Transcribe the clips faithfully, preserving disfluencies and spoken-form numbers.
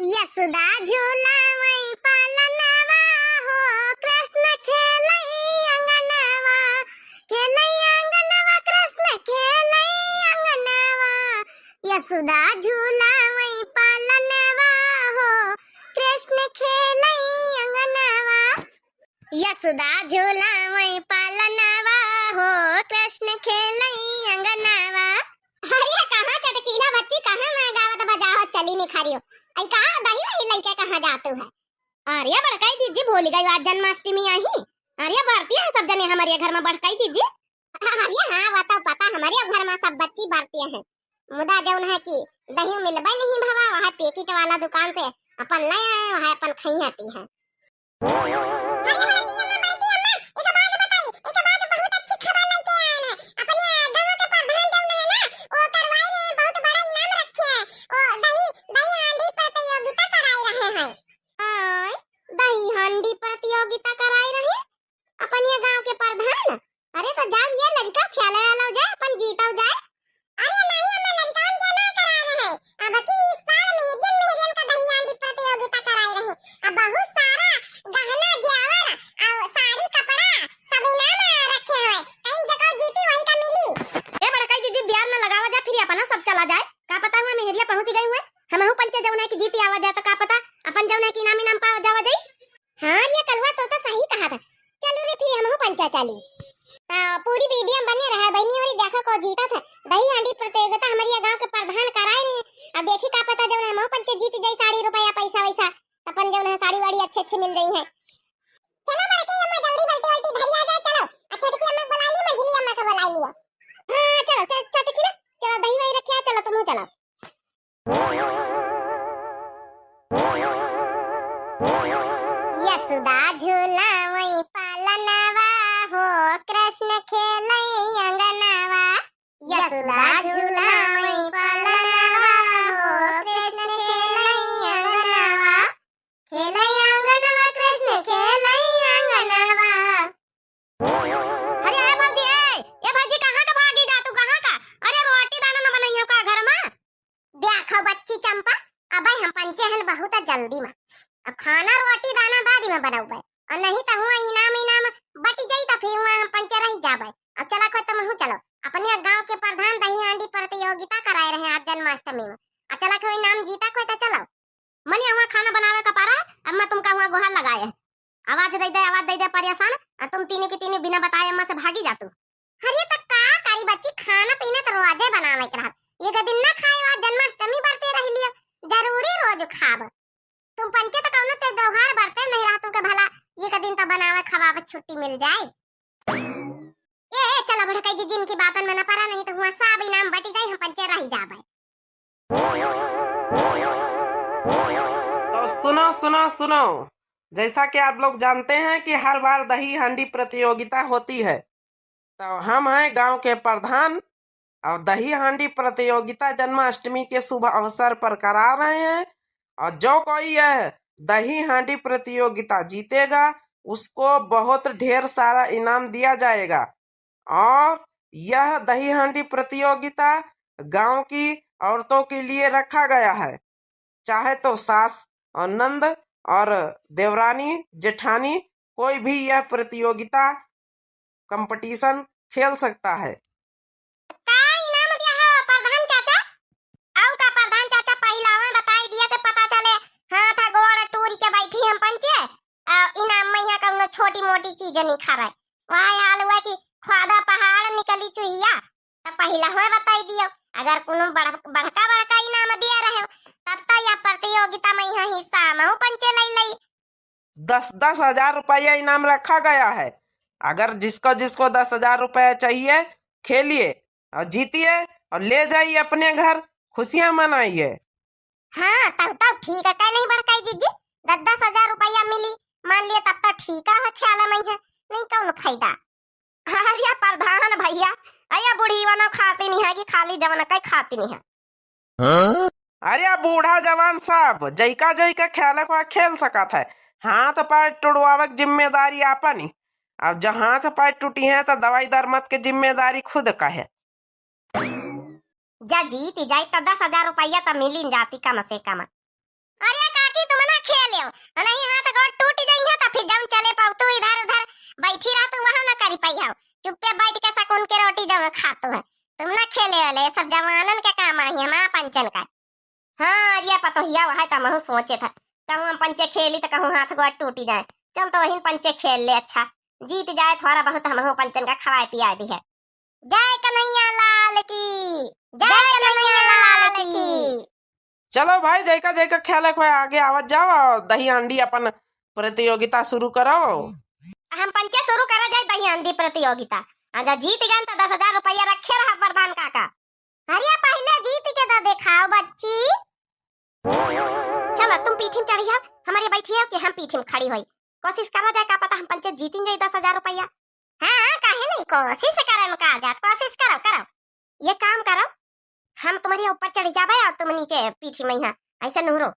यशोदा झूलावै पालनवा हो, कृष्ण खेलै अंगनवा, खेलै अंगनवा कृष्ण खेलै अंगनवा। यशोदा झूलावै पालनवा हो, कृष्ण खेलै अंगनवा। यशोदा झूलावै पालनवा हो, कृष्ण खेलै अंगनवा। अरे कहाँ चटकीला बच्ची, कहाँ मैं गावत बजावत चली निखारियो? आई कहाँ दही वही लइके कहाँ जातू है? अरे बड़काई जीजी भूल गई आज जन्माष्टमी आई। अरे बरती है सब जने हमरे घर में बड़काई जीजी। अरे हाँ, वो तो पता हमरे घर में सब बच्ची बरती है। मुदा जौन है कि दही मिलबे नहीं भवा, वह पैकेट वाला दुकान से अपन ले आए, वह अपन खइया पी है। अरे बड़की अम्मा, बड़की अम्मा, एक बात बताई, एक बात बहुत अच्छी खबर लेके आए हैं। अपने गांव के प्रधान जौन है ना, वो करवाए में बहुत बड़ा इनाम रखे हैं। वो दही, दही हांडी प्रतियोगिता कराए रहे हैं। आय, दही हांडी प्रतियोगिता कराए रहे? अपन ये गांव के प्रधान? अरे तो जाओ ये लड़का खेले वाला हो जाए, अपन जीता हो जाए। अरे नहीं अम्मा, लड़कान के ना कराए रहे। अब की इस साल मेहरियन मेहरियन का दही हांडी प्रतियोगिता कराए रहे। अब बहुत सारा गहना जेवर और साड़ी कपड़ा सब इनाम रखे हुए। कहीं जगह जीती वही का मिली। ए बड़काई जीजी बियार न लगावा जा, फिर अपना सब चला जाए। का पता हुआ मेहरिया पहुंच गई हुए। हमहू पंचे जौन है कि जीती आवा जाए तो का पता अपन जौन है कि इनाम इनाम पावा जावा जाई। हाँ रे कलुआ, तो, तो सही कहा था। चलो रे फिर हमहू पंचा चाली। हाँ, पूरी वीडियो में बने रहा बहनी, और देखा को जीता था। दही हांडी प्रतियोगिता हमारे गांव के प्रधान कराए रहे। अब देखी का पता जौन हमहू पंचे जीत जाई साड़ी रुपया पैसा वैसा, तो अपन जौन है साड़ी वाड़ी अच्छे अच्छे मिल जाई है। चलो बड़की अम्मा जल्दी बाल्टी वाल्टी धरी आ जाए, चलो। अच्छा छोटकी अम्मा को बुला लियो, मझली अम्मा को बुला लियो। हाँ चलो, चल, चटकी ना, चलो दही वही रखे, चलो तुम चलो। यशोदा झूलावै पालनवा हो, कृष्ण खेलै अंगनवा। यशोदा झूलावै पालनवा हो, कृष्ण खेलै अंगनवा। खेलै अंगनवा कृष्ण खेलै अंगनवा। अरे ए भौजी, ए, ए भौजी, कहाँ का भागी जा तू, कहाँ का? अरे रोटी दाना न बनइयो का घर में? देखो बच्ची चंपा, अबे हम पंचे हन बहुत जल्दी में। अब खाना रोटी दाना बाद में बनउबे। और नहीं तो हुआ इनाम इनाम बटी जाई तो फिर हुआ हम पंचे रही जाबे। अब चला को तुम हूँ चलो। अपने गांव के प्रधान दही हांडी प्रतियोगिता कराए रहे आज जन्माष्टमी में। अब चला को इनाम जीता कोई तो चलो। मने हुआ खाना बनावे का पारा, अम्मा तुमका हुआ गोहार लगाए। आवाज दे दे, आवाज दे दे परेशान, आ तुम तीनों की तीनों बिना बताए अम्मा से भागी जा तू। अरे त का करी बच्ची, खाना पीना त रोजे बनावे के रहत। एक दिन ना खाए आज जन्माष्टमी बरते रह लियो, जरूरी रोज खाब। तुम पंचे त कौनो ते त्योहार बरते नहीं रहा तुमके भला एक दिन तो बनावे खवावे छुट्टी मिल जाए। ए, ए, चला बड़काई जी, जिनकी बातन में न परा, नहीं तो हुआ सब इनाम बटी जाई, हम पंचे रही जाबे। तो सुनो, सुनो, सुनो, जैसा कि आप लोग जानते हैं कि हर बार दही हांडी प्रतियोगिता होती है, तो हम हैं गांव के प्रधान और दही हांडी प्रतियोगिता जन्माष्टमी के शुभ अवसर पर करा रहे हैं। और जो कोई यह दही हांडी प्रतियोगिता जीतेगा, उसको बहुत ढेर सारा इनाम दिया जाएगा। और यह दही हांडी प्रतियोगिता गांव की औरतों के लिए रखा गया है। चाहे तो सास और नंद और देवरानी, जेठानी, कोई भी यह प्रतियोगिता, competition खेल सकता है। का इनाम दिया हो प्रधान चाचा? आउ का प्रधान चाचा, पहिलावे बताई दिया के पता चले, हाथ गोड़ टूरी के बैठी हम पंचे, आ इनाम में यहाँ कौनो छोटी मोटी चीज नहीं खा रहे। वहाँ हाल हुआ कि ख्वादा पहाड़ निकली चुहिया, तब पहिला हुआ बताई दियो। अगर कोनो बड़-, बड़का बड़का इनाम दिया रहे, तब तो यह प्रतियोगिता में यहाँ हिस्सा हमहू पंचे लई लई। दस दस हजार रुपया इनाम रखा गया है। अगर जिसको जिसको दस हजार रुपया चाहिए, खेलिए और जीतिए और ले जाइए अपने घर, खुशियां मनाइए। हाँ, तब, तब ठीक है, कहे नहीं बड़काई जीजी, दस दस हजार रुपया मिली, मान लिए तब तो ठीक है, ख्याल में है, नहीं कौन फायदा। अरे प्रधान भैया, अरे बूढ़ी वनो खाती नहीं है कि खाली जवन कई खाती नहीं है। अरे बूढ़ा जवान सब जैका जैका खेलक हुआ खेल सकत है, हाथ पैर टुड़वावक जिम्मेदारी आपन ही। अब जब हाथ पैर टूटी है तो दवाई दरमत के जिम्मेदारी खुद का है। जा जीत जाई तो दस हजार रुपया तो मिली जाती कम से कम। अरे नहीं हाथ गोड़ टूट जाई है तो फिर जौन चले पाऊ तू इधर उधर बैठी रह तू वहाँ ना करी पाई हो। चुप्पे बैठ के सकून के रोटी जौन खातू है। तुम ना खेले वाले, ये सब जवानन के काम आई है, माँ पंचन का। हाँ, अरिया पतोहिया, वह तो महू सोचे था, कहूँ हम पंचे खेली तो कहूँ हाथ गोड़ टूटी जाए। चल तो वहीं पंचे खेल ले, अच्छा जीत जाए थोड़ा बहुत, हमहू पंचन का खवाए पियाए दी है। जय कन्हैया लाल की, जय कन्हैया लाल की। चलो भाई, जैका जैका खेले के होए आगे आवत जाओ और दही हांडी अपन प्रतियोगिता शुरू करो। हम पंचे शुरू करा जाए दही हांडी प्रतियोगिता। आ जा जीत गए तो दस हजार रुपया रखे रहा प्रधान काका। अरे पहले जीत के तो दिखाओ बच्ची। चलो तुम पीठी में चढ़ी आओ, हमारे बैठी आओ कि हम पीठी में खड़ी होई। कोशिश करा जाए, का पता हम पंचे जीतिन जाई दस हजार रुपया। हाँ, हाँ, काहे नहीं, कोशिश करे में का जात, कोशिश करो, करो। ये काम करो, हम तुम्हारे ऊपर चढ़ी जाबे और तुम नीचे पीठी में यहाँ ऐसे नुहरो।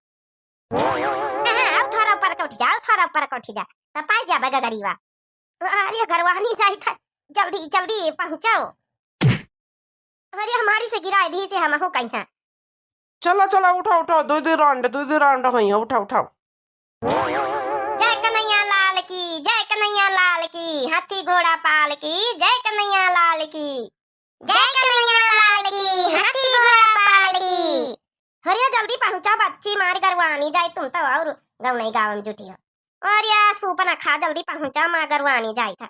हाँ, हाँ, आओ थोड़ा ऊपर का उठ जाओ, थोड़ा ऊपर का उठ जा, तब पाई जाबे गगरीवा। अरे गरवानी जाई था, जल्दी, जल्दी पहुँचाओ। अरे हमारी से गिराए दी से हम हो कहीं है। चलो, चलो, उठाओ, उठाओ, दो, दो round, दो, दो round होई है, उठाओ, उठाओ। जय कन्हैया लाल की, जय कन्हैया लाल की, हाथी घोड़ा पाल की, जय कन्हैया लाल की, जय कन्हैया लाल की, हाथी घोड़ा पाल की। हरिया जल्दी पहुँचा बच्ची, मार गरवानी जाए तुम तो और गौनई गाँव में जुटी हो। अरे सूपन खा, जल्दी पहुँचा, माँ गरवानी जाए था।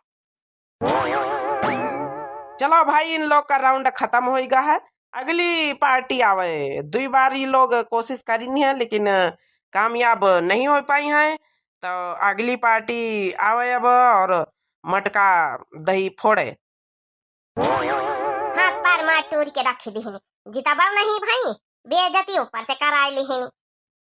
चलो भाई, इन लोग का round खत्म होइगा है। अगली party आवे। दुई बार ये लोग कोशिश करिन है, लेकिन कामयाब नहीं हो पाई हैं। तो अगली party आवे अब और मटका दही फोड़े। हाथ पैर मार टूर के रख दिहिन, जितबा नहीं भाई, बेइज्जती ऊपर से कराए लिहिन।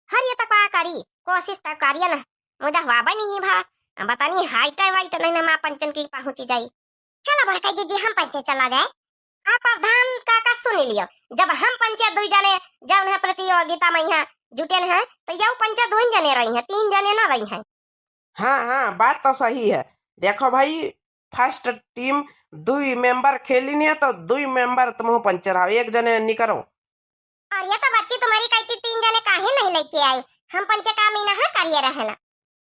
हर ये तो का करी, कोशिश तो करिए ना, मुदा हुआ बनी ही भा, अब बतानी हाइट वाइट नहीं ना माँ पंचन की पहुँची जाई। चलो बड़का जीजी, हम पंचे चला जाए। आ प्रधान काका सुन लियो, जब हम पंचे दुई जने जौन है प्रतियोगिता में यहाँ जुटेन है, तो यौ पंचे दुई जने रही हैं, तीन जने ना रही हैं। हाँ, हाँ, बात तो सही है। देखो भाई, first team दुई member खेलिन है, तो दुई member तुम पंचे रहो, एक जने निकरो। और ये तो बच्ची तुम्हारी कहती तीन जने काहे नहीं लेके आई? हम पंचे काम ही ना करिए रहे ना।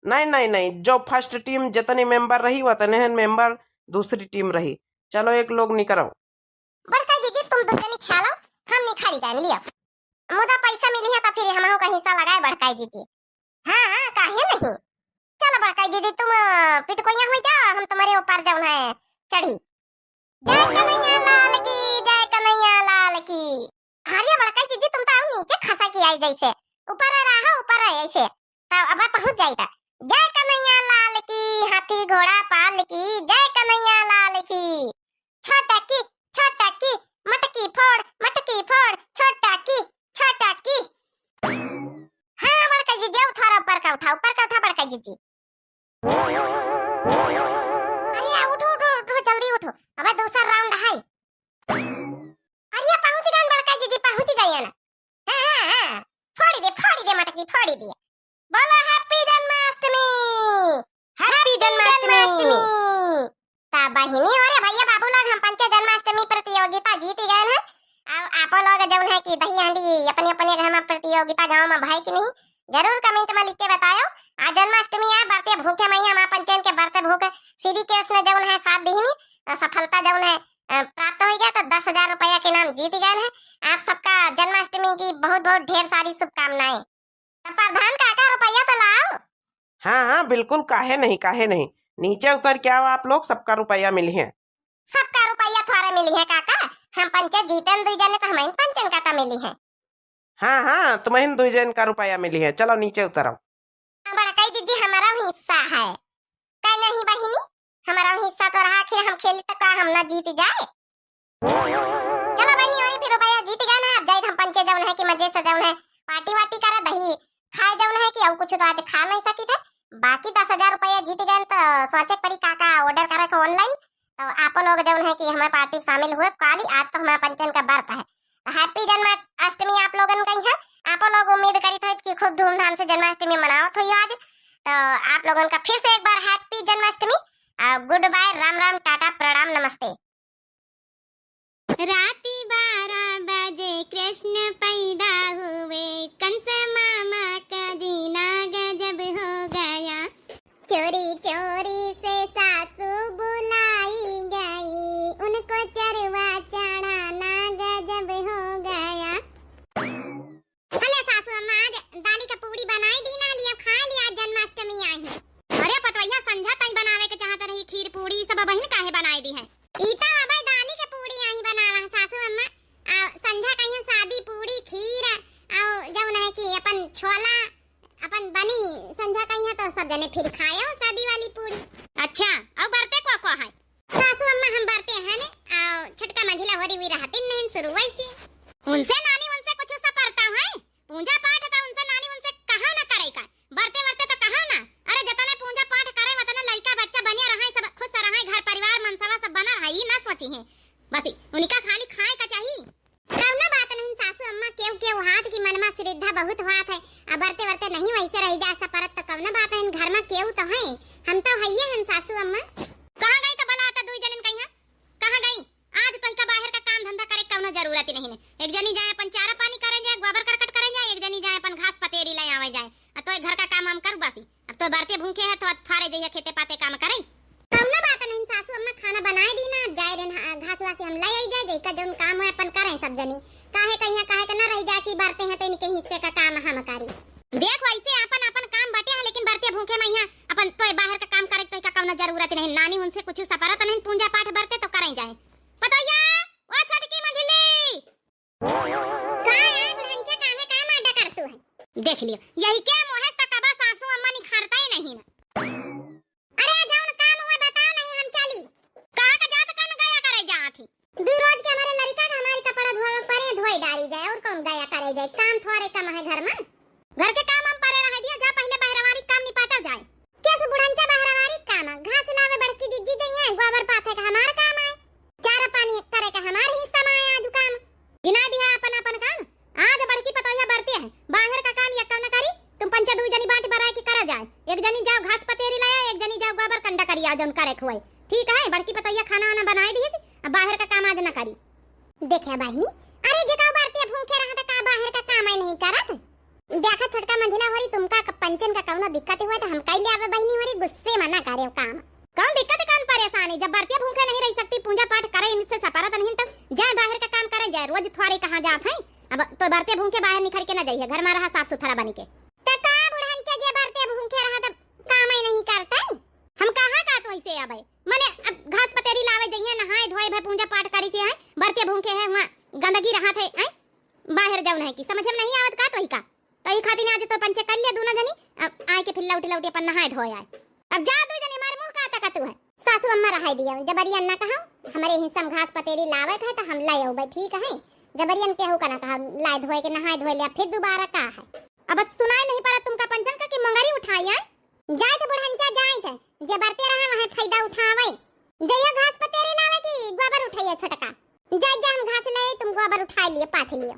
नहीं, नहीं, नहीं, जो first team जितनी member रही, उतने हैं member दूसरी team रही। चलो, एक लोग निकरो। बड़का जीजी, तुम दुई जने खेलो, हम निखारी जान लियो। मुदा पैसा मिली है तो फिर हमहू का हिस्सा लगाए बड़का जीजी। हाँ, हाँ, काहे नहीं। चलो बड़का जीजी, तुम, अ, पिटकोइया हो जाओ, हम तुम्हारे ऊपर जौन है चढ़ी। जय कन्हैया लाल की, जय कन्हैया लाल की। अरे बड़का जीजी, तुम तो आओ नीचे खसा के आई जैसे, ऊपर रहा, ऊपर रहे ऐसे। तब अब पहुँच जाएगा। जय कन्हैया लाल की, हाथी घोड़ा पाल की, जय कन्हैया लाल की। छोटा की, छोटा की, मटकी फोड़, मटकी फोड़, छोटा की, छोटा की। हाँ बड़का जीजी, उठाओ ऊपर का उठाओ, ऊपर का उठा बड़का जीजी। अरे उठो, उठो, उठो, जल्दी उठो, अबे दूसरा round है। अरे पहुँच गए बड़का जीजी, पहुँच गए ना। हाँ, हाँ, हाँ, फोड़ी दे, फोड़ी दे मटकी, फोड़ी दे। बोलो happy जन्माष्टमी, happy जन्माष्टमी। ता बहिनी हो रे भैया बाबू लोग, हम पंचे जन्माष्टमी प्रतियोगिता जीत गए हैं। अब आपो लोग जौन है कि दही हांडी अपने अपने घर में प्रतियोगिता गाँव में भाई कि नहीं, जरूर comment में लिख के बतायो। आज जन्माष्टमी है, बरते भूखे मैया माँ पंचन के बरते भूखे श्री कृष्ण जौन है साथ दिहिनी, तो सफलता जौन है, अ, प्राप्त हो गया, तो दस हजार रुपया के इनाम जीत गए हैं। आप सबका जन्माष्टमी की बहुत बहुत ढेर सारी शुभकामनाएं। तो प्रधान काका रुपया तो लाओ। हाँ, हाँ, बिल्कुल, काहे नहीं, काहे नहीं। नीचे उतर के आओ आप लोग, सबका रुपया मिली है। सबका रुपया थोड़ा मिली है काका, हम पंचे जीतन दुई जने तो हमारे पंचन का तो मिली है। हाँ, हाँ, तुम्हें दुई जन का रुपया मिली है, चलो नीचे उतरो। बड़काई जीजी, हमारा हिस्सा है। का नहीं बहिनी, हमारा हिस्सा तो रहा, आखिर हम खेली तो का हम ना जीत जाए? चलो बहिनी, वही फिर रुपया जीत गए ना, अब जाइत हम पंचे जौन है कि मजे से जौन है party वार्टी करे, दही खाए जौन है कि और कुछ तो आज खा नहीं सकी थे, बाकी दस हजार रुपया जीत गए तो सोचे पड़ी का का order करे को online। तो आपो लोग जौन है कि हमारे party में शामिल हुए काली, आज तो हमारे पंचन का बरत है। तो happy जन्माष्टमी आप लोगन कही है, आपो लोग उम्मीद करी थे कि खूब धूमधाम से जन्माष्टमी मनावत हुई आज। तो आप लोगन का फिर से एक बार happy जन्माष्टमी, आ, good bye, राम राम, टाटा, प्रणाम, नमस्ते। राती बारह बजे कृष्ण पैदा हुए, कंस मामा का जीना गजब अनी संझा कइहाँ तो सब जने फिर खायो शादी वाली पूड़ी। अच्छा, अउ बरते को को है? सासू अम्मा हम बरते हैं ने, अउ छोटका मंझिला होरी हुई रहती नहीं शुरू वैसे। उनसे नानी उनसे कुछ सा परता है? पूजा पाठ तो उनसे नानी उनसे कहा ना करे का, बरते बरते तो कहा ना। अरे जतने पूजा पाठ करे वतने लइका बच्चा बनिया रहे, सब खुश रहे, घर परिवार मनसवा सब बना रहे, ई ना सोची है। बस उनका खाली खाए का चाहिए। कउनो बात नहीं सासू अम्मा, केहू केहू हाथ की मनमा श्रद्धा बहुत होत है। अब बरते बरते नहीं वैसे रह जा सा परत तो कउनो बात नहीं, घर में केहू तो है, हम तो हइये हैं सासू अम्मा। कहाँ गई तो बला तो दुई जनिन कइहाँ, कहाँ गई? आज तो इका बाहर का काम धंधा करे कउनो जरूरत नहीं है। एक जनी जाए अपन चारा पानी करे जाए, गोबर करकट करे जाए, एक जनी जाए अपन घास पतेरी ले आवे जाए। अब तो घर का काम हम करू बासी। अब तो बरते भूखे है तो अब थारे जइया खेते पाते काम करे। कउनो बात नहीं सासू अम्मा, खाना बनाए दी ना, अब जाए रहे ना, घास वास हम ले आई जाए, जइका जौन काम है अपन करें सब जनी। काहे कइहाँ काहे के ना रह जाए कि बरते हैं तो इनके हिस्से का काम हम करी। देख वैसे अपन अपन काम बटे है, लेकिन बरते भूखे में यहाँ अपन तोय बाहर का काम करे तो का कउनो जरूरत नहीं। नानी उनसे कुछ सपरत नहीं, पूजा पाठ बरते तो करें जाए। पतोहिया, ओ छोटकी मंझिली। का है बुढ़नचा, काहे का माडा करतू है? देख लियो, यही क्या मोहेस तो कबा सासू अम्मा निखारता ही नहीं ना। अरे, जौन काम हुआ बताओ, नहीं हम चली। कहाँ का जात कौन गया करे जात ही? दू रोज के हमारे लड़का का हमारे कपड़ा धोवे परे, धोए डारी जाए, और कौन गया करे जाए? काम थोड़े कम है घर में। घर के काम हम परे रह दिया, जा पहले बहरवारी काम निपटा जाए। कैसे बुढ़नचा बहरवारी काम है? घास लावे बड़की दीदी जई है, गोबर पाथे का हमार काम है, चारा पानी करे का हमार हिस्सा में है आज काम। गिनाई दिया अपन अपन काम। आज बड़की पतोहिया बरती है, बाहर का काम यक्का न करी, तुम पंचे दुई जनी बांट बराए के करा जाए। एक जनी जाओ घास पतेरी लाया, एक जनी जाओ गोबर कंडा करी आओ जौन करे खुआई। ठीक है, बड़की पतोहिया खाना वाना बनाए दी, अब बाहर का काम आज न करी। देखिया बहिनी, अरे जे का बरती भूखे रहा त का बाहर का काम है नहीं करत? देखा छोटका मंझिला होरी, तुमका क-, पंचन का कौनो दिक्कत हुआ तो हम कई ले आवे बहिनी होरी, गुस्से में ना करे काम। कौन दिक्कत कौन परेशानी, जब बरतिया भूखे नहीं रह सकती, पूजा पाठ करे इनसे सपरत नहीं तो जाए बाहर का काम करे जाए, रोज थोड़े कहाँ जात है। अब तो बरते भूखे बाहर निखर के ना जाइए, घर में रहा साफ सुथरा बनी के। त का बुढ़नचा जे बरते भूखे रहा तब काम ही नहीं करता है? हम कहाँ का तो ऐसे अब मने अब घास पतेरी लावे जइए, नहाए धोए भए पूजा पाठ करी से है, बरते भूखे है, हुआ गंदगी रहा थे है, बाहर जाओ नहीं की समझ में नहीं आवत का तो ही का। तो ई खातिर आज तो पंचे कर लिया दोनों जनी, अब आए के फिर लौटी लौटी अपन नहाए धोए आए। अब जा दू जनी, हमारे मुंह का तकत है। सासू अम्मा रहाई दिया, जबरियन ना कहा, हमारे हिस्सा में घास पतेरी लावे के है तो हम ले आउबे, ठीक है? जबरियन केहू का ना कहा, लाए धोए के नहाए धोए लिया, फिर दोबारा का है? अब सुनाई नहीं पड़ा तुमका पंचन का कि मंगरी उठाई आए? जाए थे बुढ़नचा, जाए थे, जे बरते रहा वहाँ फायदा उठावे। जइयो घास पतेरी लावे की गोबर उठाइए छोटका, जाए जा हम घास ले, तुम गोबर उठा लिए, पाथ लिए।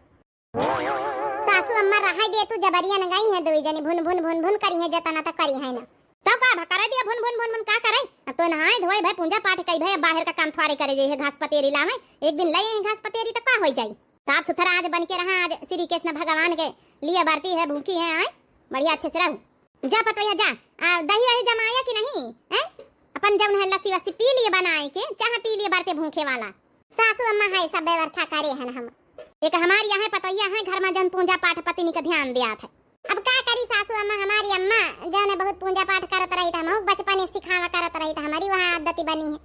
सासू अम्मा रहाई दे तू, जबरियन गई है दुई जनी, भुन भुन भुन भुन करी है, जतना तक करी है ना। तब का भा करे दिया भुन भुन भुन भुन का करे? अब तो नहाए धोए भए पूजा पाठ कई भए, बाहर का काम थोड़े करे जे है, घास पतेरी लावे, एक दिन ले आई घास पतेरी तो का होई जाई? साफ सुथरा आज बन के रहा, आज श्री कृष्ण भगवान के लिए बरती है, भूखी है, आए बढ़िया अच्छे से रहू। जा पतोहिया जा, आ, दही वही जमाया कि नहीं, हैं? अपन जौन है लस्सी वस्सी पी लिए बनाए के, चाह पी लिए बरते भूखे वाला। सासू अम्मा है सब व्यवस्था करे हन हम। एक हमारी यहाँ पतोहिया है घर में जौन पूजा पाठ पतिनी का ध्यान दिया था। अब का करी सासू अम्मा, हमारी अम्मा जौन है बहुत पूजा पाठ करत रही था, हमहू बचपन से सिखावा करत रही था, हमारी वहाँ आदत बनी है।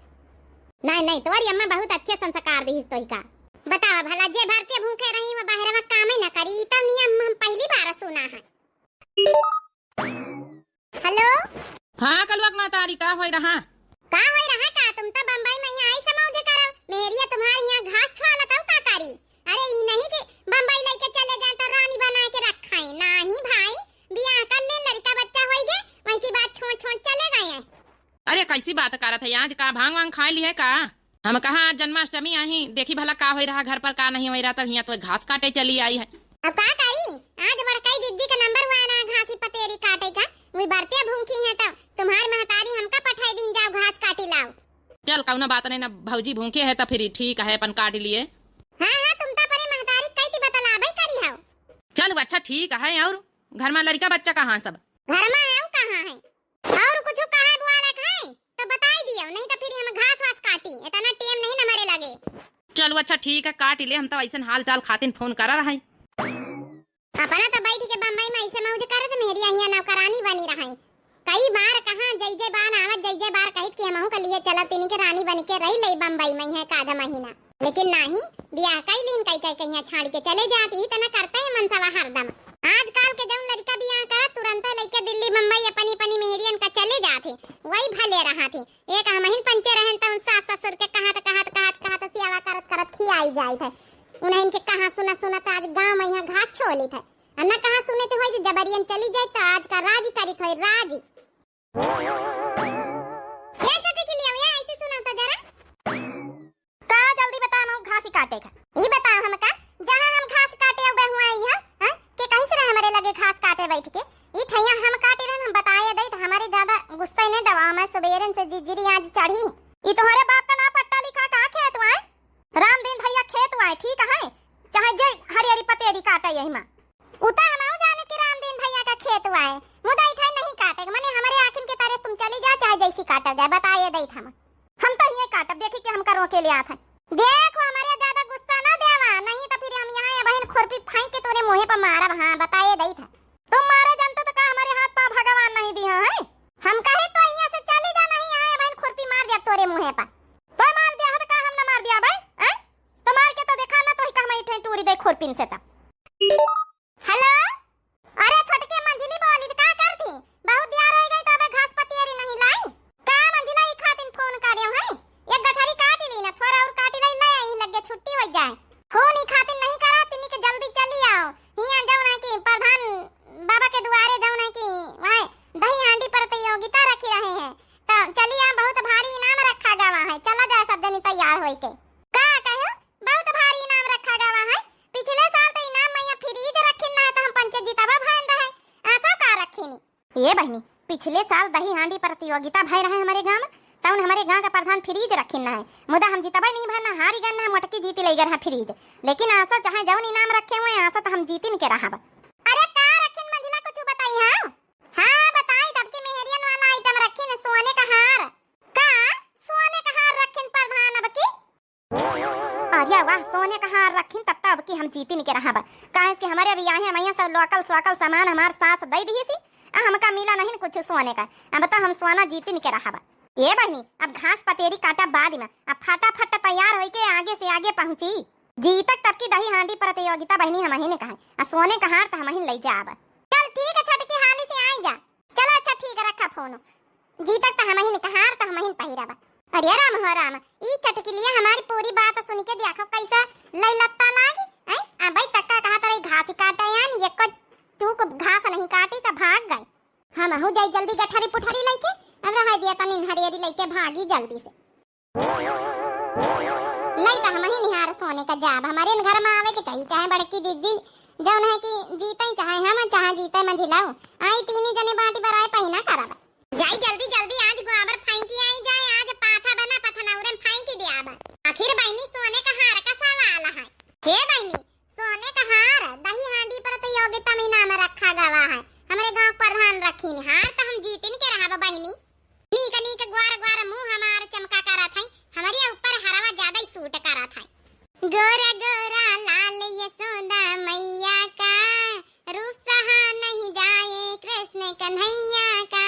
नहीं नहीं, तुम्हारी अम्मा बहुत अच्छे संस्कार दी तो ही का। बतावा भला, जे बरते भूखे रही वो बाहर में काम ही ना करी, ई तो नियम हम पहली बार सुना है। हेलो। हाँ, कलुआ के महतारी, का होई रहा? का होई रहा का? तुम तो बम्बई में यहाँ आई समौजे करो। मेहरिया तुम्हारे यहाँ घास छोलत हौ का करी? अरे ई नहीं कि बम्बई लेके चले जाए तो रानी बना के रखाई। नाही भाई, बियाह कर ले, लड़का बच्चा होई गे, वही की बात छोड़ छोड़ चले गए हैं। अरे कैसी बात करत है, आज का भांग वांग खाए ली है का? हम कहा आज जन्माष्टमी आही, देखी भला का होई रहा घर पर, का नहीं होई रहा, तब हियाँ तो घास काटे चली आई है। अब का करी, आज बड़काई जिज्जी का नंबर हुआ ना घासी पतेरी काटे का, वही बरते भूखी है, तब तुम्हारी महतारी हमका पठाई दीन, जाओ घास काटी लाओ। चल कौनो बात नहीं ना, भौजी भूखे है तो फिर ठीक है, अपन काट लिए। हाँ हाँ, तुम तो अपने महतारी कई ती बतलावे करी हो। चल अच्छा ठीक है, और घर में लड़का बच्चा कहाँ सब? घर में है, वो कहाँ है? और कुछ कहे बुआ लग है तो बताई दियो, नहीं तो फिर हम घास वास काटी, इतना टेम नहीं न मरे लगे। चलो अच्छा ठीक है, काट ले, हम तो ऐसन हाल चाल खातिन फोन करा रहे। अपना तो बैठ के बम्बई में ऐसे मौज करत, मेहरिया हियाँ नौकरानी बनी रहे। कई बार कहाँ जय जय बान आवत, जय जय बार कहित कि हमहू के लिए चलत, तिनी के रानी बन के रही ले बम्बई में है का आधा महीना। लेकिन नाही, बियाह कई लीन कई कई कहिया छाड़ के चले जात, ई तना करते हैं मनसवा हरदम। आजकल के जौन लड़का बियाह करत, तुरंत लइके दिल रहा थी। एक हमहिन पंचे रहन त उन सास ससुर के कहत, कहत, कहत, कहत सेवा करत, करत खियाई जाइत है। उन्हन के कहाँ सुनत, सुनत आज गाँव में यहाँ घास छोलित है। आ न कहाँ सुनत होई जे जबरियन चली जाए त आज का राजी करित होई, राजी। ए छोटकी लिया, ए ऐसे सुनाओ तो जरा। का जल्दी बता, हम घास ही काटे का। ई बताओ हमका, जहाँ हम घास काटे उबे हुआ ही है, हैं? के कहीं से रहे हमरे लगे घास काटे बैठ के? ई ठैया हम काटे रहन, हम बताए दई त हमरे ज्यादा गुस्सा ही नहीं दबाओ, मैं सुबेरन से जिज्जिरी आज चढ़ी। ई तुम्हारे बाप का ना पट्टा लिखा का खेत हुआ है? रामदीन भैया खेत हुआ है, ठीक है, चाहे जे हरियरी पतेरी काटे यही माँ। उता हम जाने कि रामदीन भैया का खेत हुआ है, मुदा ई ठै नहीं काटे, मने हमरे आखिन के तरह तुम चली जा, चाहे जैसी काटल जाए, बताए दई हम। हम तो ये काटब, देखी कि हमका रोके ले आत है। देखो, हमरे ज्यादा गुस्सा ना देवा, नहीं तो फिर हम यहाँ ये बहन खुरपी फाई के तोरे मुँहे पर मारब। हाँ, बताए दई था। तुम मारे जानते तो का हमरे हाथ पाँव भगवान नहीं दिया है? हम कहे तो यहाँ से चली जा, नहीं यहाँ ये बहन खुरपी मार दिया तोरे मुँहे पर। तो मार दिया है तो का हम ना मार दिया भाई? हैं? तो मार के तो देखा ना, तो ही का हम इठे टूरी दे खुरपिन से तब। हेलो, अरे छोटके मंझली बोली, त का करती? बहुत दियार होई गई, तो अबे घास पतियरी नहीं लाई। का मंझला ई खातिन फोन करे है? एक गठरी काट ली ना, थोड़ा और काट ली, ले आई लगे छुट्टी हो जाए। फोन ई खातिन नहीं करा, तिनी के जल्दी चली आओ। हियां जौन है कि प्रधान बाबा के दुआरे जौन है कि वहाँ दही हांडी प्रतियोगिता रखी रहे हैं, तो चली आओ, बहुत भारी इनाम रखा गवा है। चला जाए सब जनी तैयार होई के। का कहो? बहुत भारी इनाम रखा गवा है। पिछले साल तो इनाम में यहाँ फ्रिज रखिन ना है, तो हम पंचे जितबा भयन रहे। आसा का रखिनी? ए बहिनी, पिछले साल दही हांडी प्रतियोगिता भय रहे हमरे गाँव में, तउन हमरे गाँव का प्रधान फ्रिज रखिन ना है, मुदा हम जितबा नहीं भयन, हारी गन ना, मोटकी जीती ले गए रहा फ्रिज। लेकिन आसा चाहे जौन इनाम रखे हुए, आसा तो हम जीतिन के रहब। अरे का रखिन मंझला, कुछ बताई? हाँ हाँ बताई, तब की मेहरियन वाला आइटम रखिन, सोने का हार। का सोने का हार रखिन प्रधान अब की? अरे वाह, सोने का हार रखिन, तब तब की हम जीतिन के रहब। काहे कि हमरे बियाहे मइया सब लोकल सोकल सामान हमार सास दई दिहिसी, आ हमका मिला नहीं कुछ सोने का। अब तो हम सोना जीतिन के रहब। ए बहिनी, अब घास पतेरी काटा बाद में, अब फटाफट तैयार होई के आगे से आगे पहुँची। जीतक तब की दही हांडी प्रतियोगिता बहिनी हमहिन कहे, आ सोने का हार तो हमहिन लई जाब। चल ठीक है छोटकी, हाली से आई जा। चलो अच्छा ठीक है, रखा फोन। जीतक त हमहिन कहार त हमहिन पहिरब। अरे राम हो राम, ई चटकिलिया हमारी पूरी बात सुन के देखो कैसा लई लत्ता लाग, हैं? अबे तक का कहा तरह घास काटे यान, ये को टूक घास नहीं काटी, सब भाग गए। हमहू जाई जल्दी गठरी पुठरी लइके, अब रह दिया तनी हरियरी लइके भागी जल्दी से। लई त हमही निहार सोने का जाब, हमारे घर में आवे के चाहिए, चाहे बड़की जिज्जी जौन है कि जीते चाहे हम, चाहे जीते मंझिलाऊ, आई तीनी जने बाटी बराए पहिना करब। जाई जल्दी जल्दी, आज गोबर फेंकी आई जाए, आज पाथा बना पथनौरे में फेंकी दियाब। आखिर बहिनी सोने का हार का सवाल है। हे बहिनी, सोने का हार दही हांडी प्रतियोगिता में इनाम रखा गवा है, हमरे गांव प्रधान रखिन हार, त हम जीतिन के रहब बहिनी। नीक नीक ग्वार ग्वार मुंह हमार चमका करत है, हमरे ऊपर हरवा ज्यादा ही सूट करत है। गोरा गोरा लाल यशोदा मैया का, रूप सहा नहीं जाए कृष्ण कन्हैया का।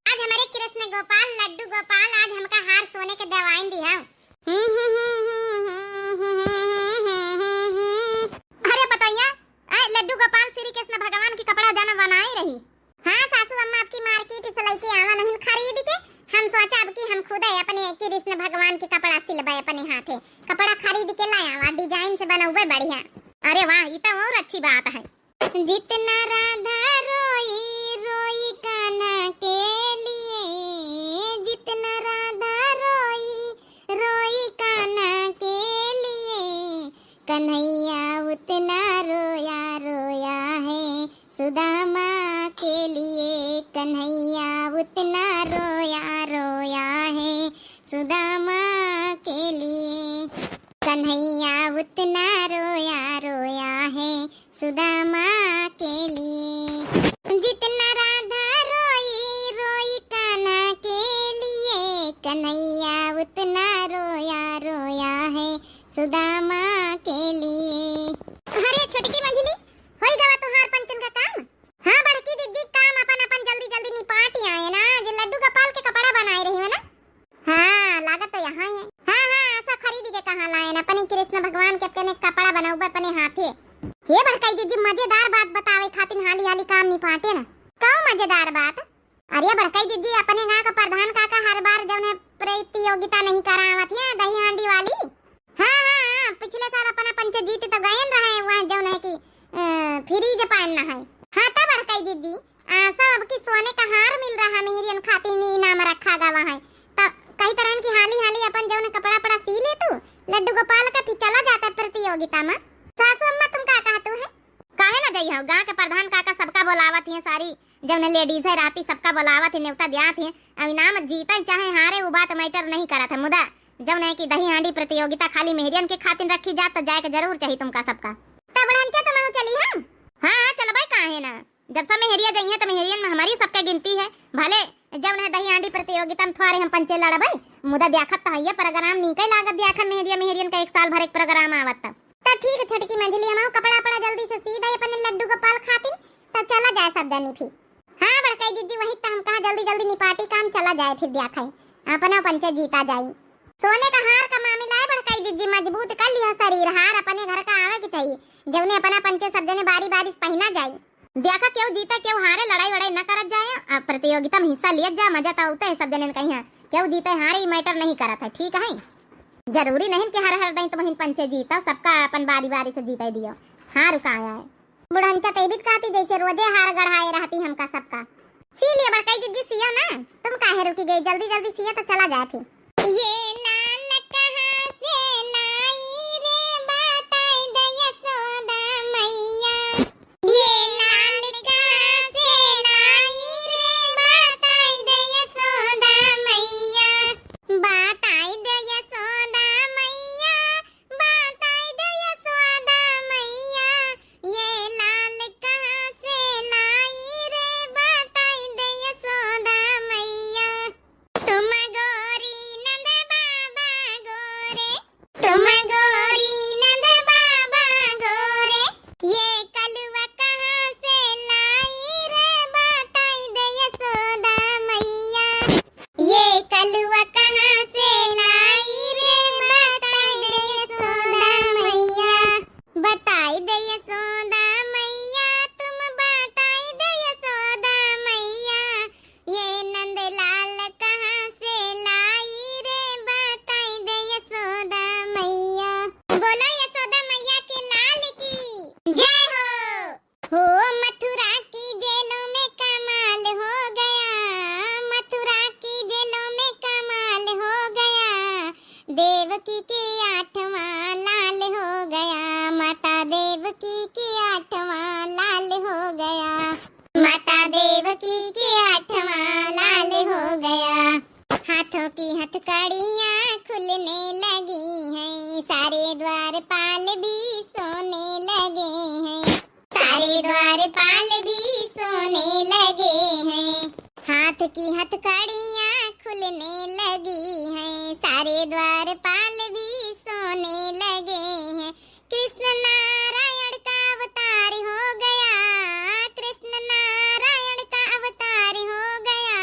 आज हमरे कृष्ण गोपाल, लड्डू गोपाल, आज हमका हार सोने के देवाइन दिहा। अरे पतोहिया, आए लड्डू गोपाल श्री कृष्ण भगवान की कपड़ा जाना बनाई रही। हाँ सासू अम्मा, अब की मार्केट से लइके आवा नहीं खरीद के। हम सोचा अब की हम खुद ही अपने कृष्ण भगवान के कपड़ा सिलबे अपने हाथे। कपड़ा खरीद के ले आवा, डिजाइन से बनौबे बढ़िया। अरे वाह, ई तो और अच्छी बात है। जितना राधा रोई रोई कान्हा के लिए, जितना राधा रोई रोई कान्हा के लिए, कन्हैया उतना रोया रोया है सुदामा के लिए, कन्हैया उतना रोया रोया है सुदामा के लिए। कन्हैया उतना रोया रोया है सुदामा के लिए। जितना राधा रोई रोई कान्हा के लिए, कन्हैया उतना रोया रोया है सुदामा के लिए। अरे छोटकी मंझली, होई गवा तुहार पंचन का काम? हाँ बड़की दीदी, काम अपन अपन जल्दी जल्दी निपाट आए ना, जे लड्डू गोपाल के कपड़ा बनाए रही है ना। हाँ, लागत तो यहाँ ही है। हाँ, हाँ, ऐसा खरीद के कहाँ लाए ना, अपने कृष्ण भगवान के अपने कपड़ा बनौबे अपने हाथे। हे बड़काई दीदी, मजेदार बात बतावे खातिर हाली हाली काम निपाटे ना। कौ मजेदार बात? अरे बड़काई दीदी, अपने गाँव का प्रधान काका प्रतियोगिता नहीं करावत है दही हांडी वाली? हाँ, हाँ, हाँ, पिछले साल अपना पंचे जीत तो गयन रहे, वह जौन है कि, अ, फ्रिज पायन ना है। हाँ, तब बड़काई दीदी, आ, सब अब की सोने का हार मिल रहा, मेहरियन खातिर इनाम रखा गवा है। तब कही तरहन की हाली हाली अपन जौन कपड़ा पड़ा सी ले तू, लड्डू गोपाल का फिर चला जाता प्रतियोगिता में। सासू अम्मा, तुम का कहतू है? काहे ना जइहो, गाँव के प्रधान काका सबका बोलावत हिए, सारी जौन ladies है रहती सबका बोलावत ही, नेवता दियात ही। अब इनाम जीते चाहे हारे, वो बात matter नहीं करत है, मुदा जौन है कि दही हांडी प्रतियोगिता खाली मेहरियन के खातिन रखी जात, तो जाए के जरूर चाही तुमका सबका। तो बुढ़नचा, तुम चली हम? हाँ, हाँ, चलबे काहे ना। जब सब मेहरिया जइहे तो मेहरियन में हमारी सबके गिनती है। भले जौन है दही हांडी प्रतियोगिता में थोड़े हम पंचे लड़बे, मुदा देखत तो हइये program नीके लागत, देखा मेहरिया मेहरियन का एक साल भर एक program आवत तब। तो ठीक है छोटकी मंझली, हम कपड़ा पड़ा जल्दी से सी दे अपने लड्डू गोपाल खातिन, तो चला जाए सब जनी फिर। हाँ बड़काई दीदी, वही तो हम कहा जल्दी जल्दी निपाटी काम, चला जाए फिर देखा है अपना पंचे जीता जाई। सोने का हार का मामला है बड़काई दीदी, मजबूत कर लिया शरीर, हार अपने घर का आवे के चाहिए, जौने अपना पंचे सब जने बारी बारी से पहिना जाई। देखा, केहू जीते, केहू हारे, लड़ाई वड़ाई न करत जाए, आ प्रतियोगिता में हिस्सा लियत जा, मजा तो होते है सब जने कहीं है। केहू जीते हारे, ई matter नहीं करत है, ठीक है? जरूरी नहीं कि हर हर दई तुमहिन पंचे जीता, सबका अपन बारी बारी से जीते दियो। हार का आया है? बुढ़नचा, तै भी कहती जैसे रोजे हार गढ़ाए रहती हमका सबका। सी लिया बड़काई दीदी, सिया ना, तुम काहे रुकी गई, जल्दी जल्दी सिया तो चला जाए फिर। ये लाल कहाँ से लाई रे, बताई दे यशोदा मैया। ये लाल कहाँ से लाई रे, बताई दे यशोदा मैया। बताई दे यशोदा मैया, बताई दे यशोदा मैया। ये लाल कहाँ से लाई रे, बताई दे यशोदा मैया। तुम गोरी नंद बाबा गोरे, तुम गोरी नंद बाबा गोरे, ये कलुआ कहाँ से लाई रे, बताई दे यशोदा मैया। ये कलुआ कहाँ से लाई रे, बताई दे यशोदा मैया। बताई दे यशोदा मैया, तुम बताई दे यशोदा मैया। ये नंदलाल कहाँ से लाई रे, बताई दे यशोदा मैया। बोलो यशोदा मैया के लाल की जय हो। हो मथुरा की जेलों में कमाल हो गया, मथुरा की जेलों में कमाल हो गया, देवकी के आठवां लाल हो गया, माता देवकी के आठवां लाल हो गया, माता देवकी के आठवां लाल हो गया। हाथों की हथकड़ियां खुलने लगी हैं, सारे द्वारपाल भी सोने लगे हैं, सारे द्वारपाल भी सोने लगे हैं। हाथ की हथकड़ियां खुलने लगी हैं, सारे द्वारपाल भी सोने लगे हैं। कृष्ण नारायण का अवतार हो गया, कृष्ण नारायण का अवतार हो गया।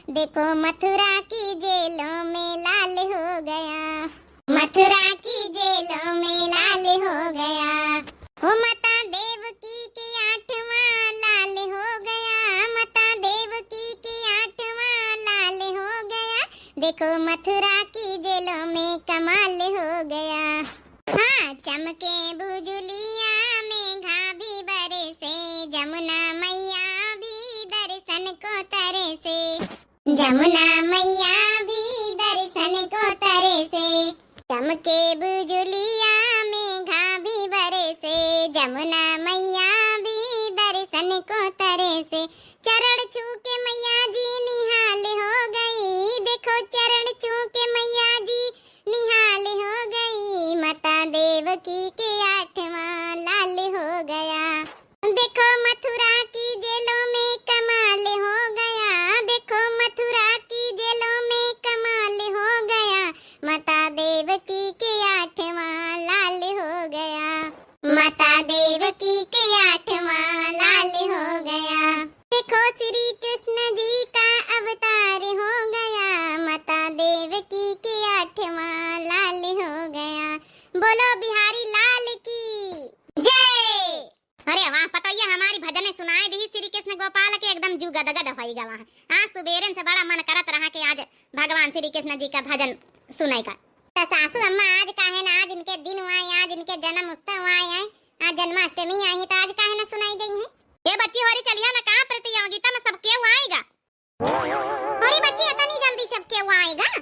देखो मथुरा की जेलों में लाल हो गया, मथुरा की जेलों में लाल हो गया। हो माता देवकी के आठवां लाल हो गया, माता देवकी के आठवां लाल हो गया। देखो मथुरा की जेलों में कमाल हो गया। हाँ, चमके बुजुलिया, मेघा भी बरसे, जमुना मैया भी दर्शन को तरसे। जमुना मैया भी दर्शन को तरसे। चमके बुजुलिया, मेघा भी बरसे, जमुना मैया भी दर्शन को तरसे। चरण छू के मैया जी निहाल हो गई, देखो चरण छू के मैया जी निहाल हो गई। माता देवकी के आठवां लाल हो गया। देखो मथुरा की जेलों में कमाल हो गया, देखो मथुरा की जेलों में कमाल हो गया। माता देवकी के आठवां लाल हो गया, माता देवकी के आठवां लाल हो गया। देखो श्री कृष्ण जी का अवतार हो गया, माता देवकी के आठवां लाल हो गया। बोलो बिहारी लाल की जय। अरे वाह, पतोहिया हमारी भजन सुनाए दी श्री कृष्ण गोपाल के, एकदम जू गदगद होई गवा है। आज सुबेरन से बड़ा मन करत रहा कि आज भगवान श्री कृष्ण जी का भजन सुनाई का। तो सासू अम्मा आज काहे ना, आज इनके दिन आए, आज इनके जन्म उत्सव आए हैं, आज जन्माष्टमी आई है, तो आज काहे ना सुनाई गई है? ए बच्ची होरी चलिया ना, कहाँ प्रतियोगिता में सबके आएगा? अरे बच्ची, इतनी जल्दी सबके आएगा?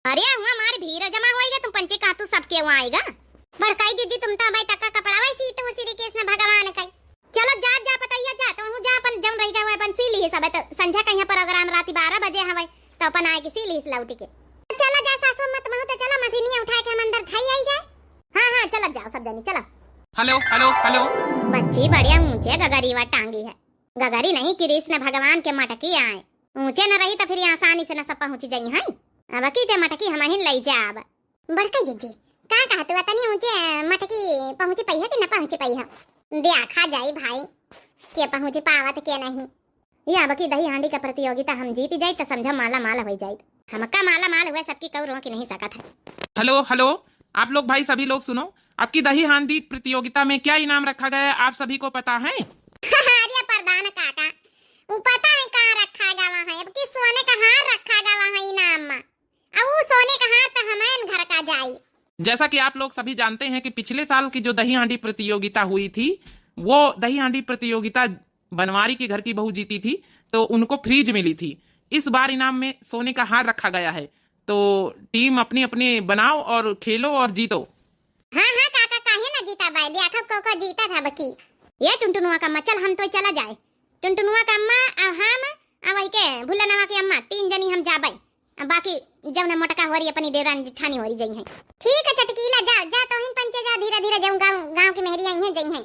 अरे हुआ हमारी भीड़ जमा होएगा, तुम पंचे कहा तू सबके आएगा? बड़काई दीदी, तुम तो भाई तक का कपड़ा वही सीत हो श्री कृष्ण भगवान का। चलो जा, जा पतैया जा, तो हूँ जा अपन जम रही गए अपन सी ली सब, तो संझा का यहाँ प्रोग्राम रात बारह बजे हवे, तो अपन आए के सी ली लौट के। चलो जा सासू अम्मा, तुम तो चलो मशीनिया उठा के हम अंदर थाई आई जाए। हाँ, हाँ, चलो जाओ सब जनी, चलो। Hello, hello, hello. बच्ची बढ़िया ऊंचे गगरीवा टांगी है। गगरी नहीं, कृष्ण भगवान के मटकी आए। ऊंचे न रही तो फिर आसानी से न सब पहुंच जाई हैं। अब की ते मटकी हमहिन लई जाब। बड़का जीजी, का कहत हुआ? तनी ऊंचे मटकी पहुंची पई है कि न पहुंची पई है? देखा जाई भाई, के पहुंची पावत के नहीं। ये अब की दही हांडी का प्रतियोगिता हम जीत जाई तो समझा माला माल हो जाई। हमका माला माल हुआ, सबकी कऊ रोक नहीं सकत है। हेलो, हेलो, आप लोग भाई सभी लोग सुनो, आपकी दही हांडी प्रतियोगिता में क्या इनाम रखा गया है, आप सभी को पता है? अरे प्रधान काका, वो पता है का रखा गवा है? अब की सोने का हार रखा गवा है इनाम में। अब वो सोने का हार तो हमारे घर का जाई। जैसा कि आप लोग सभी जानते हैं कि पिछले साल की जो दही हांडी प्रतियोगिता हुई थी, वो दही हांडी प्रतियोगिता बनवारी के घर की बहू जीती थी, तो उनको फ्रिज मिली थी। इस बार इनाम में सोने का हार रखा गया है, तो टीम अपनी अपनी बनाओ और खेलो और जीतो। हाँ, हाँ, काका, काहे ना जीता बाय? देखो, को, को जीता था बकी। ये टुनटुनुआ का मचल, हम तो चला जाए। टुनटुनुआ का अम्मा, आ हम, आ वही के भुल्लनवा की अम्मा, तीन जनी हम जाबे। आ बाकी जौन मोटका होरी अपनी देवरानी जेठानी होरी जई हैं। ठीक है चटकीला, जा, जा, तोहिन पंचे जा, धीरे, धीरे जाऊं, गाँव, गाँव की मेहरी आई हैं, जई हैं।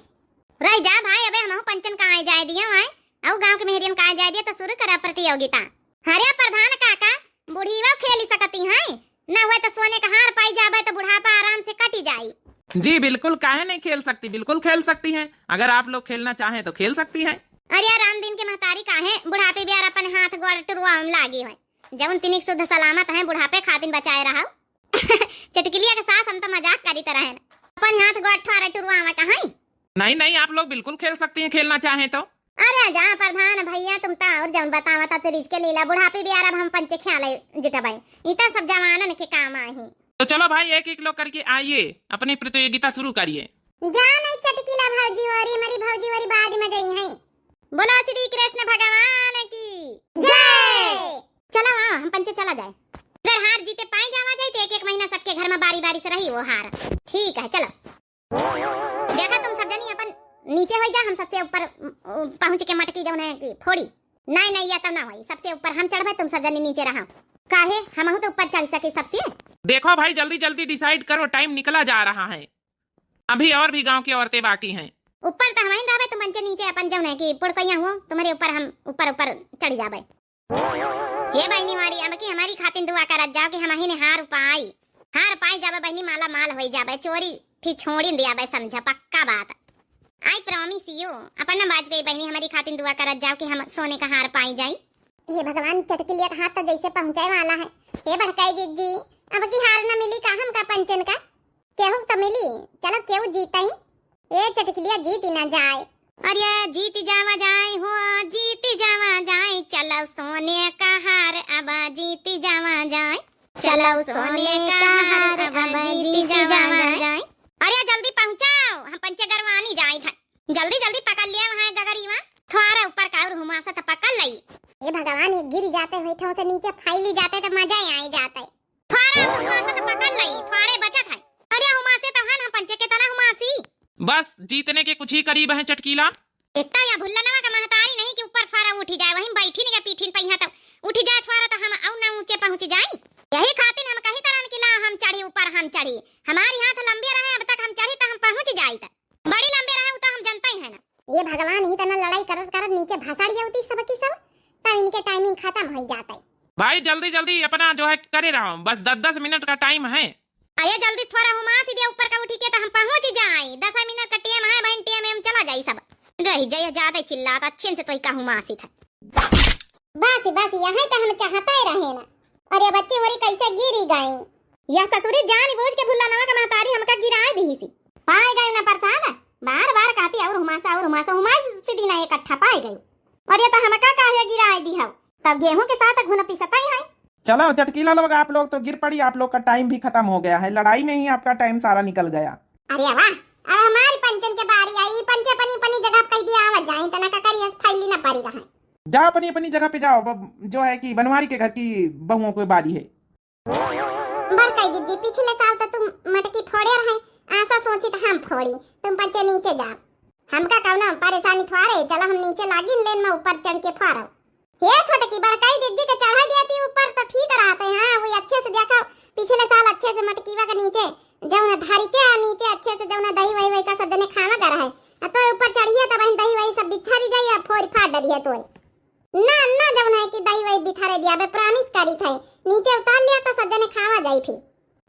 रह जा भाई, अबे हमहू पंचन का आए जाए दिया, आए, अउ गाँव के मेहरियन का आए जाए दिया, तो शुरू करा प्रतियोगिता। अरे प्रधान काका, बुढ़ीवा खेल सकती हैं, ना हुए तो सोने का हार पाई जाबे तो बुढ़ापा आराम से कटी जाई। जी बिल्कुल, काहे नहीं खेल सकती, बिल्कुल खेल सकती हैं। अगर आप लोग खेलना चाहें तो खेल सकती हैं। अरे राम दिन के महतारी काहे बुढ़ापे बियार अपन हाथ गोड़ टुरुआ में लागी है, जौन तिनिक शुद्ध सलामत हैं बुढ़ापे खातिन बचाए रहा। चटकिलिया के सास, हम तो मजाक करी तरह हैं, अपन हाथ गोड़ ठोरे टुरुआ में कहाँ। नहीं नहीं, आप लोग बिल्कुल खेल सकती हैं, खेलना चाहें तो। अरे जा प्रधान भैया, तुम तो और जौन बतावा था तेरी के लीला, बुढ़ापे बियार अब हम पंचे ख्याल जुटबे, ई तो सब जवानन के काम आही। तो चलो भाई, एक एक लोग करके आइए, अपनी प्रतियोगिता शुरू करिए। जा नहीं चटकीला भौजी होरी, हमारी भौजी होरी बाद में गई हैं। बोलो श्री कृष्ण भगवान की जय। चलो हाँ, हम पंचे चला जाए। अगर हार जीते पाए जावा जाए तो एक एक महीना सबके घर में बारी बारी से रही वो हार। ठीक है, चलो। देखा तुम सब जनी अपन नीचे हो जा, हम सबसे ऊपर, अ, पहुंच के मटकी जौन है कि फोड़ी। नहीं नहीं, या तो ना होई, सबसे ऊपर हम चढ़बे, तुम सब जनी नीचे रहा। काहे, हमहू तो ऊपर चढ़ सके सबसे। देखो भाई, जल्दी जल्दी डिसाइड करो, टाइम निकला जा रहा है, अभी और भी गांव की औरतें बाकी हैं। ऊपर तो हम ही रहबे, तुम पंचे नीचे अपन जौन है कि पुड़कैया हुआ, तुम्हारे ऊपर हम ऊपर ऊपर चढ़ जाबे। हे बहिनी हमारी, अब की हमारी खातिन दुआ करत जाओ कि हमही ने हार पाई, हार पाई जाबे बहिनी, माला माल होई जाबे, चोरी फिर छोड़ी दियाबे, समझा, पक्का बात। I promise you, अपन ना बाजपेयी बहिनी, हमारी खातिन दुआ करत जाओ कि हम सोने का हार पाई जाई। हे भगवान, चटकिलिया का हाथ तो जैसे पहुँचे वाला है। हे बड़काई जिज्जी, अब की हार न मिली का हमका पंचन का? केहू तो मिली, चलो केहू जीतई। ए चटकिलिया जीत ही ना जाए। अरे जीत जावा जाए हो, जीत जावा जाए, चलो सोने का हार अब जीत जावा जाए, चलो सोने का हार अब जीत जावा जाए। अरे जल्दी पहुँचाओ, हम पंचे गरवानी जाए थे, जल्दी जल्दी पकड़ लिया वहाँ गगरी में, थोड़ा ऊपर का और हुमासा तो पकड़ लई। ए भगवान, ये गिर जाते हुए ठों से नीचे फैली जाते तो मजा ही आई जाते। थोड़ा और हुमासा तो पकड़ लई, थोड़े बचत है। अरे हुमासे तो हन हम पंचे के तना हुमासी। बस जीतने के कुछ ही करीब हैं चटकीला। इतना या भुल्लनवा का महतारी नहीं कि ऊपर फारा उठी जाए, वहीं बैठी नहीं पीठिन पे यहाँ तो उठी जाए फारा तो हम अउ ना ऊंचे पहुँच जाई। यही खातिर हम कही तरन कि ला हम चढ़ी ऊपर, हम चढ़ी। हमारी हाथ लंबी रहे, अब तक हम चढ़ी तो हम पहुँच जाई त। बड़ी लंबी रहे, उ तो हम जनता ही है ना। ये भगवान, ही तना लड़ाई करत करत नीचे भसड़ जाती सबकी सब, तब इनके टाइमिंग खत्म हो जाता है। भाई जल्दी जल्दी अपना जो है करे रहो, बस दस दस मिनट का टाइम है। अरे जल्दी थोड़ा हुमासी दिया ऊपर का उठी के तो हम पहुँच जाए, दस मिनट का टेम है बहन, टेम एम चला जाई सब। रही जय ज्यादा चिल्लात, अच्छे से तो ही का हुमासी था। बस बस, यही तो हम चाहते रहे ना। अरे बच्ची होरी कैसे गिरी गई। यह ससुरी जान बूझ के भुल्लनवा का महतारी हमका गिराए दी सी। पाए गए ना प्रसाद, बार बार कहती और हुमासा और हुमासा, हुमासी दिन इकट्ठा पाए गए। अरे तो हमका काहे गिराए दी हव? तब गेहूं के साथ घुन पिसत ही है। चलो चटकीला लोग, आप लोग तो गिर पड़ी, आप लोग का टाइम भी खत्म हो गया है, लड़ाई में ही आपका टाइम सारा निकल गया। अरे वाह, अब हमारी पंचन के बारी आई, पंचे अपनी अपनी जगह पे कह दिया, आवा जाए, तना का करिए, फैली ना पड़ी रहे। जाओ अपनी अपनी जगह पे जाओ, ब-, जो है कि बनवारी के घर की बहुओं को बारी है। बड़काई दीदी, पिछले साल तो तुम मटकी फोड़े रहे, आसा सोची तो हम फोड़ी, तुम पंचे नीचे जाओ। हमका कौनो परेशानी थोड़े, चलो हम नीचे लागिन लेन में ऊपर चढ़ के फोड़ो। हे छोटकी, बड़काई दीदी के चढ़ा दिया थी ऊपर तो ठीक रहते, हाँ, वही अच्छे से देखो, पिछले साल अच्छे से मटकीवा के नीचे जौन धारी के आ नीचे अच्छे से जौन दही वही वही का सब जने खावा कर है, आ तो ऊपर चढ़िए तब दही वही सब बिछा दी जाई, आ फोड़ फाड़ डरिए तो। ना, ना, जौन है कि दही वही बिथारे दिया, बे promise करी थे, नीचे उतार लिया तो सब जने खावा जाई फिर।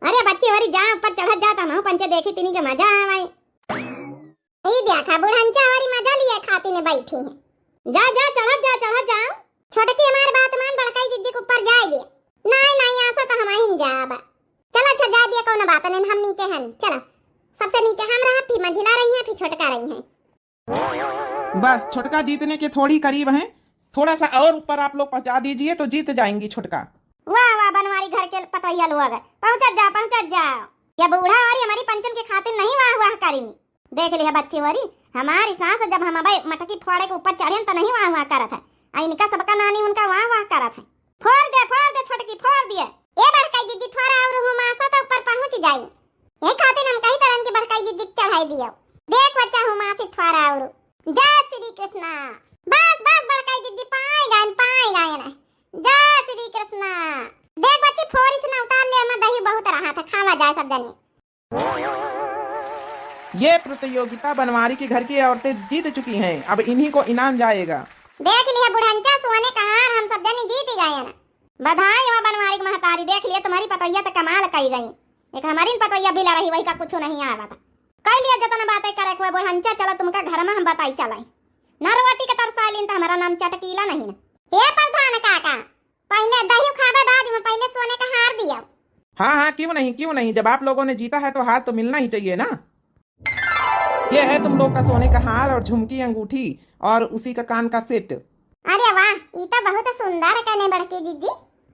अरे बच्ची होरी, जा ऊपर चढ़त जा, त हमहू पंचे देखी तिनी के मजा आवे। ई देखा, बुढ़ंचा होरी मजा लिए खातिर ने बैठी है। जा, जा, चढ़त जा, चढ़त जा। छोटकी हमार बात मान, बड़काई जिज्जी के ऊपर जाए दे। नहीं, नहीं, ऐसा तो हम ही जाब। चला, अच्छा, जाए दिया, कौनो बात नहीं, हम नीचे हैं। चला, सबसे नीचे हम रहा, फिर मंझिला रही हैं, फिर छोटका रही हैं। बस, छोटका जीतने के थोड़ी करीब हैं, थोड़ा सा और ऊपर आप लोग पहुंचा दीजिए तो जीत जाएंगी छोटका। वाह, वाह, बनवारी घर के पतोहिया लोग, पहुंचत जा, पहुंचत जा। या बूढ़ा और ये हमारी पंचन के खातिर नहीं वाह, वाह करेंगी। देख लिया बच्ची होरी, हमारी सास जब हम अबे मटकी फोड़े के ऊपर चढ़ेन तो नहीं वाह, वाह करत है, आ इनका सबका नानी उनका वाह, वाह करत है। फोड़ दे, फोड़ दे छोटकी, फोड़ दिए। ए बड़काई दीदी, थोड़ा और हुमासा तो ऊपर पहुंच जाई। यही खातिर हम कही तरन की बड़काई दीदी के चढ़ाई दियो। देख बच्चा हुमासी थोड़ा और। जय श्री कृष्णा। बस, बस बड़काई दीदी, पाए गए, पाए गए ना। जय श्री कृष्णा। देख बच्ची, फोरिस ना उतार ले, हमें दही बहुत रहा था, खावा जाए सब जने। ये प्रतियोगिता बनवारी के घर की औरतें जीत चुकी हैं, अब इन्हीं को इनाम जाएगा। देख लिया बुढ़ंचा, सोने का हार हम सब जने जीत ही गए ना। बधाई हो बनवारी के महतारी, देख लिया तुम्हारी पतोहिया तो कमाल कई गई। एक हमारी पतोहिया बिला रही, वही का कुछ नहीं आवा था। कई लिया जतन बातें करे हुए बुढ़ंचा, चलो तुमका घर में हम बताई चलाई। ना रोटी के तरसाइलिन तो हमारा नाम चटकीला नहीं ना। हे प्रधान काका, पहले दही खावे बाद में पहले सोने का हार दिया। हाँ, हाँ, क्यों नहीं, क्यों नहीं, जब आप लोगों ने जीता है तो हार तो मिलना ही चाहिए ना। ये है तुम लोग का सोने का हार और झुमकी, अंगूठी और उसी का कान का सेट। अरे वाह, ई तो बहुत सुंदर कने बड़की जीजी।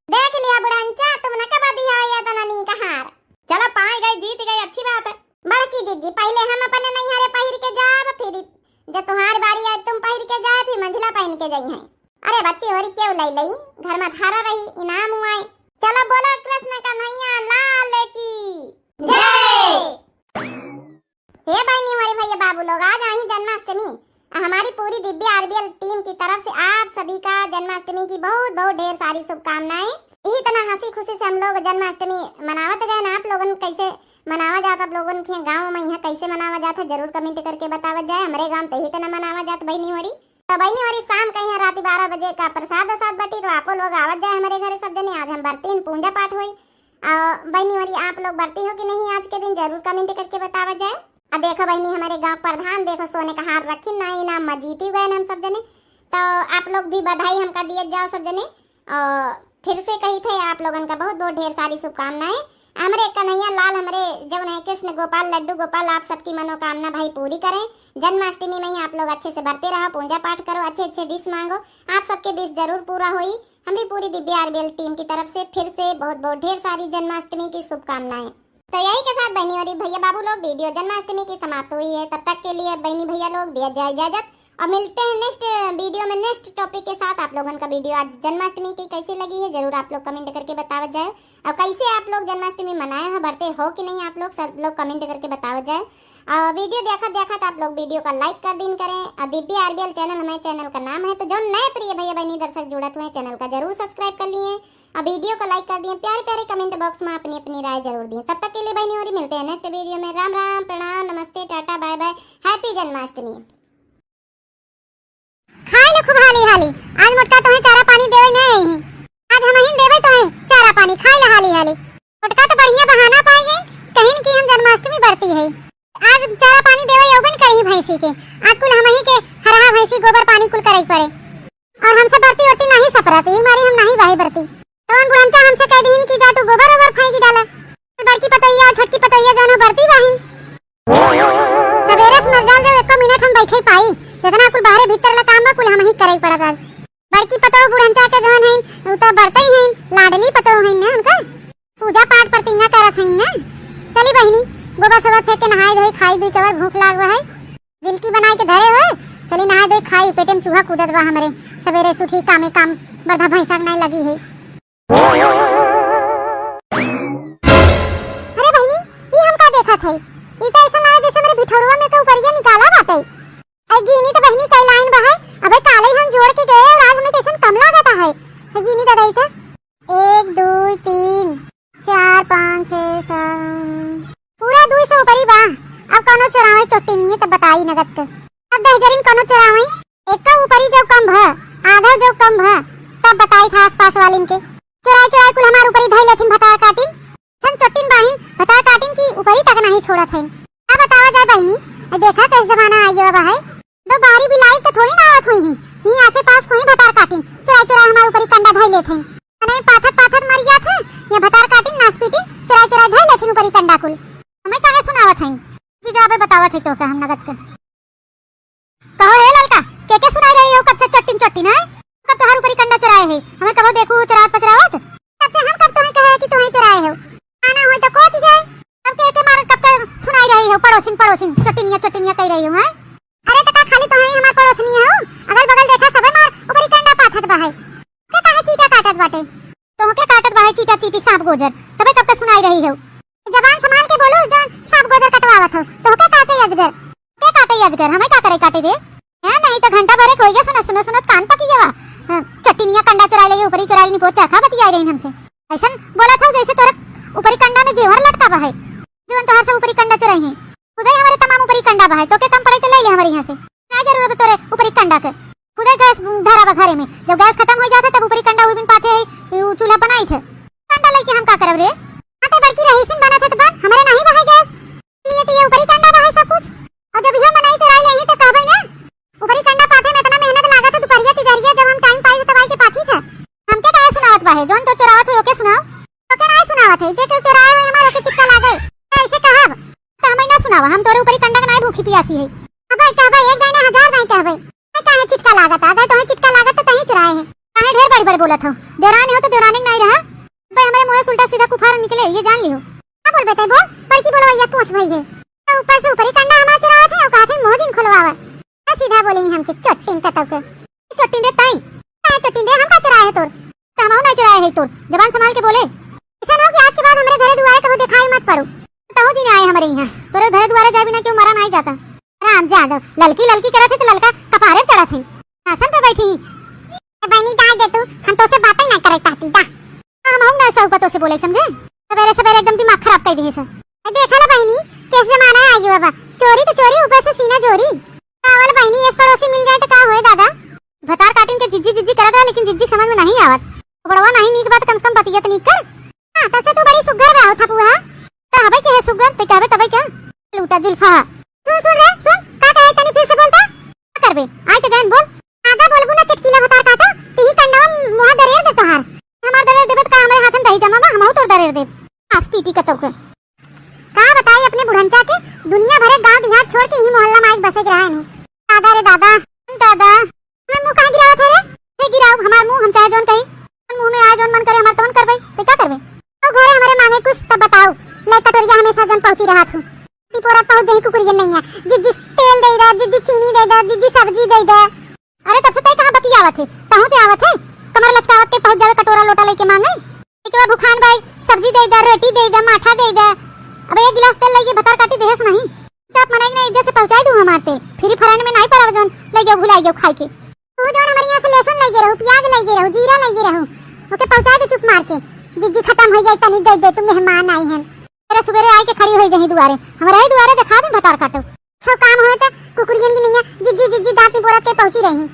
देख लिया बुढ़ंचा, तुम न कबा दिया हो ये तना नीक हार। चलो पाए गए, जीत गए, अच्छी बात है। बड़की जीजी, पहले हम अपने नैहरे पहिर के जाब, फिर जब तुम्हारी बारी आए तुम पहिर के जाए, फिर मंझिला पहन के जाई हैं। अरे बच्ची होरी क्यों लई लई, घर में धारा रही, इनाम हुआए। चलो बोलो कृष्ण कन्हैया लाल की जय। हे बहनी, हमारे भैया बाबू लोग, आज आई जन्माष्टमी। हमारी पूरी दिव्या आरबीएल टीम की तरफ से आप सभी का जन्माष्टमी की बहुत बहुत ढेर सारी शुभकामनाएं। यही तना हंसी खुशी से हम लोग जन्माष्टमी मनावत गए ना। आप लोगन कैसे मनावा जात, आप लोगन के गाँव में यहाँ कैसे मनावा जात है, जरूर कमेंट करके बतावत जाए। हमारे गाँव तो यही तना मनावा जात बहनी होरी। तो बहनी होरी शाम का यहाँ रात बारह बजे का प्रसाद वसाद बटी, तो आपो लोग आवत जाए हमारे घरे सब जने। आज हम बरती हैं, पूजा पाठ हुई। और बहनी होरी आप लोग बरती हो कि नहीं आज के दिन, जरूर कमेंट करके बतावत जाए। अब देखो बहनी, हमारे गाँव प्रधान देखो सोने का हार रखी ना, इनाम में जीती गए ना हम सब जने। तो आप लोग भी बधाई हमका दिए जाओ सब जने। और फिर से कही थे आप लोगन का बहुत बहुत ढेर सारी शुभकामनाएं। हमरे कन्हैया लाल, हमरे जौन है कृष्ण गोपाल, लड्डू गोपाल, आप सबकी मनोकामना भाई पूरी करें। जन्माष्टमी में ही आप लोग अच्छे से बरते रहो, पूजा पाठ करो, अच्छे अच्छे विश मांगो, आप सबके विश जरूर पूरा होई। हम भी पूरी दिव्या आरबीएल टीम की तरफ से फिर से बहुत बहुत ढेर सारी जन्माष्टमी की शुभकामनाएं। तो यही के साथ बहनी और भैया बाबू लोग, वीडियो जन्माष्टमी की समाप्त हुई है। तब तक के लिए बहनी भैया लोग दिया जाए इजाजत और मिलते हैं नेक्स्ट वीडियो में नेक्स्ट टॉपिक के साथ। आप लोगन का वीडियो आज जन्माष्टमी की कैसी लगी है जरूर आप लोग कमेंट करके बतावत जाए। और कैसे आप लोग जन्माष्टमी मनाए हो, बरते हो कि नहीं, आप लोग सब लोग कमेंट करके बतावत जाए। और वीडियो देखत देखत आप लोग वीडियो का लाइक कर दीन करें और दिव्या आरबीएल चैनल हमारे चैनल का नाम है। तो जो नए प्रिय भैया बहनी दर्शक जुड़त हुए चैनल का जरूर सब्सक्राइब कर लिए और वीडियो को लाइक कर दिए, प्यारे प्यारे कमेंट बॉक्स में अपनी अपनी राय जरूर दिए। तब तक के लिए बहनी होरी मिलते हैं नेक्स्ट वीडियो में। राम राम, प्रणाम, नमस्ते, tata, bye bye, happy Janmashtami. खाए ले खूब हाली हाली, आज मोटका तोहे चारा पानी देवे नहीं आई ही, आज हम ही देवे तोहे चारा पानी, खाए ले हाली हाली। मोटका तो बढ़िया बहाना पाए गए, कहीं कि हम जन्माष्टमी बरती है, आज चारा पानी देवे योगन करी भैंसी के, आज कुल हम ही के हरहा भैंसी गोबर पानी कुल करे पड़े। और हमसे बरती उरती नहीं सपरत, यही मारी हम नहीं बाही बरती। तवन बुढ़ंचा हमसे कह दीन कि जा तू गोबर ओबर फेंक डाला। बड़की पतोहिया, छोटकी पतोहिया जानो बरती बाहिन। सबेरे से मर जाल जाओ, एको मिनट हम बैठे पाई। जितना कुल बाहरे भीतर ला काम बा, कुल हम ही करे पड़त आज। बड़की पतोह बुढ़ंचा के जवन है, उ तो बरते ही हैं, लाडली पतोह हइन ना उनकर, पूजा पाठ प्रतिज्ञा करत हइन ना। चली बहिनी, गोबर सोबर फेंक के नहाए धोई खाई दुई कवर, भूख लाग है। जिलकी बनाए के धरे हो, चली नहाए धोई खाई, पेटे में चूहा कूदत बा हमरे। सबेरे से उठी कामे काम, बरधा भैंसा के नाई लगी है। अरे बहिनी, ई हम का देखत है? ई तो ऐसा लगा जैसे हमरे भिठोरवा में के उपरिया निकाला बाटे। ऐ गिनी तो बहिनी कई लाइन बा है, अबे काले हम जोड़ के गए और आज हमें कैसन कम लागत है। ऐ गिनी दादा, ई तो एक, दो, तीन, चार, पाँच, छः, सात, पूरा दुई सौ ऊपरी बा। अब कौनो चोरावे चोट्टी नहीं है, तब बताई नगद के। अब दस हजारिन कौनो चोरावे, एक का ऊपरी जो कम भ, आधा जो कम भ, तब बताई था आसपास वालिन के। चोराई चोराई कुल हमार ऊपरी धई लेथिन भतार काटिन। सन चोट्टिन बाहिन, भतार काटिन की ऊपरी तक नहीं छोड़त है। अब बतावा जाए बहिनी, देखा कैसे जमाना आ गया बा है। दो बाहरी बिलाई तो थोड़ी ना आवत हुई ही। ही आसे पास कोई भतार काटिन, चुराई चुराई हमार ऊपरी कंडा धई लेत हैं। अने पाथत पाथत मर गया थे, ये भतार काटिन नास पीटिन, चुराई चुराई धई लेथिन ऊपरी कंडा कुल। हमें काहे सुनावत हैं? कि जाबे बतावत है तो का हम नगद के। कहो हे ललका, के के सुनाई रही हो कब से चट्टिन चट्टिन है? कब तोहार ऊपरी कंडा चुराए है? हमें कबो देखू चुरावत पचरावत? तब से हम कब तुम्हें कहे कि तुम्हें चुराए हो? आना होई तो कोच जाए। कब के, के मारत कब के सुनाई रही हो, पड़ोसिन, पड़ोसिन, चटिनिया, चटिनिया कह रही हो, हैं? अरे तो का खाली तुम्हें हमार पड़ोसनी हो? अगल बगल देखा सबे मार ऊपरी कंडा पाथत बा है। के काहे चीटा काटत बाटे? तोहके काटत बा है चीटा चीटी सांप गोजर, तबे कब के सुनाई रही हो। जबान संभाल के बोलो, जौन सांप गोजर कटवावत हो, तोहके काटे अजगर। के काटे अजगर? हमें का करे काटे रे? हैं, नहीं तो घंटा भरे कोई गया सुनत, सुनत, सुनत कान पकी गया। हाँ, चटिनिया कंडा चुराई लेगी, ऊपरी चुराई लेगी, बहुत चरखा बतियाई रही हमसे। ऐसन बोलत हो जैसे तोरे ऊपरी कंडा में जेवर लटका बा है, जौन तोहर से ऊपरी कंडा चुराई है। खुदे हमारे तमाम ऊपरी कंडा बा है, तो के कम पड़े तो ले ले हमारे यहाँ से। ना जरूरत तोरे ऊपरी कंडा के। खुदे गैस धरा बा घरे में, जब गैस खत्म हो जाते तब ऊपरी कंडा उबिन पाते है, उ चूल्हा बनाई थे। कंडा लेके हम का करब रे? आते बड़की रहीसिन बनत है तो बन, हमारे नहीं बा है गैस। लिए तो ये ऊपरी कंडा बा है सब कुछ। और जब यो मनई चुराई ले तो कहबे ना, ऊपरी कंडा पाथे में इतना मेहनत लागत है, दुपहरिया तिजहरिया जब हम टाइम पाई तब आई के पाथी थे। हमके काहे सुनावत बा है? जौन तो चुरावत है ओके सुनाओ। ओके नाहीं सुनावत है, जे केहू चुराए हुए हमार ओके चिटका लागे। तो ऐसे कहब, तो हमें ना सुनावा, हम तोरे ऊपरी कंडा के नाहीं भूखी पियासी है। अबे कहबे, एक दाई ना हजार दाई कहबे। ए, काहे चिटका लागत? अगर तोहे चिटका लागत तो तहीं चुराए है। काहे ढेर बड़ी बड़ी बोलत हो? देवरानी हो तो देवरानी के नाहीं रहा। बे हमारे मुँह से उल्टा सीधा कुफार निकले, ये जान लियो। का बोलबे तै बोल, बड़की बोलवैया पूछ भई है। तो ऊपर से ऊपरी कंडा हमार चुरावत है और कहत है मुँह जिन खुलवावा। तो सीधा बोली हमके चट्टिन कतौ के। चट्टिन रे ताई। का चट्टिन रे, हम का चुराए है तोर? तो हमहू ना चुराए है तोर। जबान संभाल के बोले। ऐसा ना हो कि आज के बाद हमरे घरे दुआरे कबो दिखाई मत पड़ो। तहू जी ना आए हमरे यहाँ। तोरे घरे दुआरे जाए बिना केहू मरा नाहीं जाता। राम जादव, ललकी ललकी करत है तो ललका कपारे चढ़त है। आसन पे बैठी। ए बहनी, जाए दे तू, हम तोसे बातें ना करे चाहती, जा। हम हम ना सौ पतोह से बोले, समझे? सबेरे सबेरे एकदम दिमाग खराब कर दिए से। ए, देख ला बहनी, कैसे जमाना आ गया बाबा। चोरी तो चोरी, ऊपर से सीना जोरी। कावल बहनी, इस पड़ोसी मिल जाए तो का होए दादा? भतार काटिन के जिज्जी जिज्जी करत रहा, लेकिन जिज्जी समझ में नहीं आवत। बड़वा नहीं नीक बात, कम से कम बतियत नीक कर। हाँ, तसे तू बड़ी सुग्घर बा हो थपुआ। का हबे के है सुग्घर, ते कहबे तबे का? लूटा जुल्फा। सुन, सुन रे, सुन, का कहे तनी फिर से बोलता? का करबे? आय तो गैन बोल। आगा बोलबू ना चटकीला भतार काटा, तिही कंडवा मुहा दरेर दे तोहार। हमार दरेर देबे त का हमरे हाथन दही जमा बा, हमहू तोर दरेर देब। आस पीटी कतौ के। का बताई अपने बुढ़ंचा के, दुनिया भरे गांव देहात छोड़ के ही मोहल्ला में आइक बसे के रहा इन्हें। दादा रे दादा, दादा। हमार मुंह काहे गिरावत है रे? हे गिराओ हमार मुंह, हम चाहे जौन कही। मुंह में आए जौन मन करे हमार तौन करबे, तो का करबे? तो घरे हमारे मांगे कुछ तब बताओ। ले कटोरिया हमेशा जौन पहुंची रहा थू। ती पोरा पहुंच जाई कुकुरियन नहीं है। जिज्जी तेल दे दे, जिज्जी चीनी दे दे, जिज्जी सब्जी दे दे। अरे तब से तय कहाँ बतियावत है? तहूँ ते आवत है? कमर लचकावत के पहुंच जावे कटोरा लोटा लेके मांगे। एक बार भुखान भाई सब्जी दे दे, रोटी दे दे, माठा दे दे। अब एक गिलास तेल लेके भतार काटी देहस नहीं। चाप मनाई नहीं इज्जत से पहुंचाई दू हमार ते। फ्री फ्रेंड में नहीं पड़ाव जौन ले गयो भुलाई गयो खाई के। तू जौन हमारे यहाँ से लहसुन लेके रहू, प्याज लेके रहू, जीरा लेके रहू, ओके पहुंचाई दे चुप मार के। जिज्जी खत्म हो जाए तनी दे दे, तू मेहमान आई हैं। तेरे सुबेरे आई के खड़ी हो जही दुआरे, हमारे ही दुआरे दिखा दे भतार काटो। छो काम होए त कुकुरियन की नैया जिज्जी जिज्जी दांत निपोरत के पहुंची रही।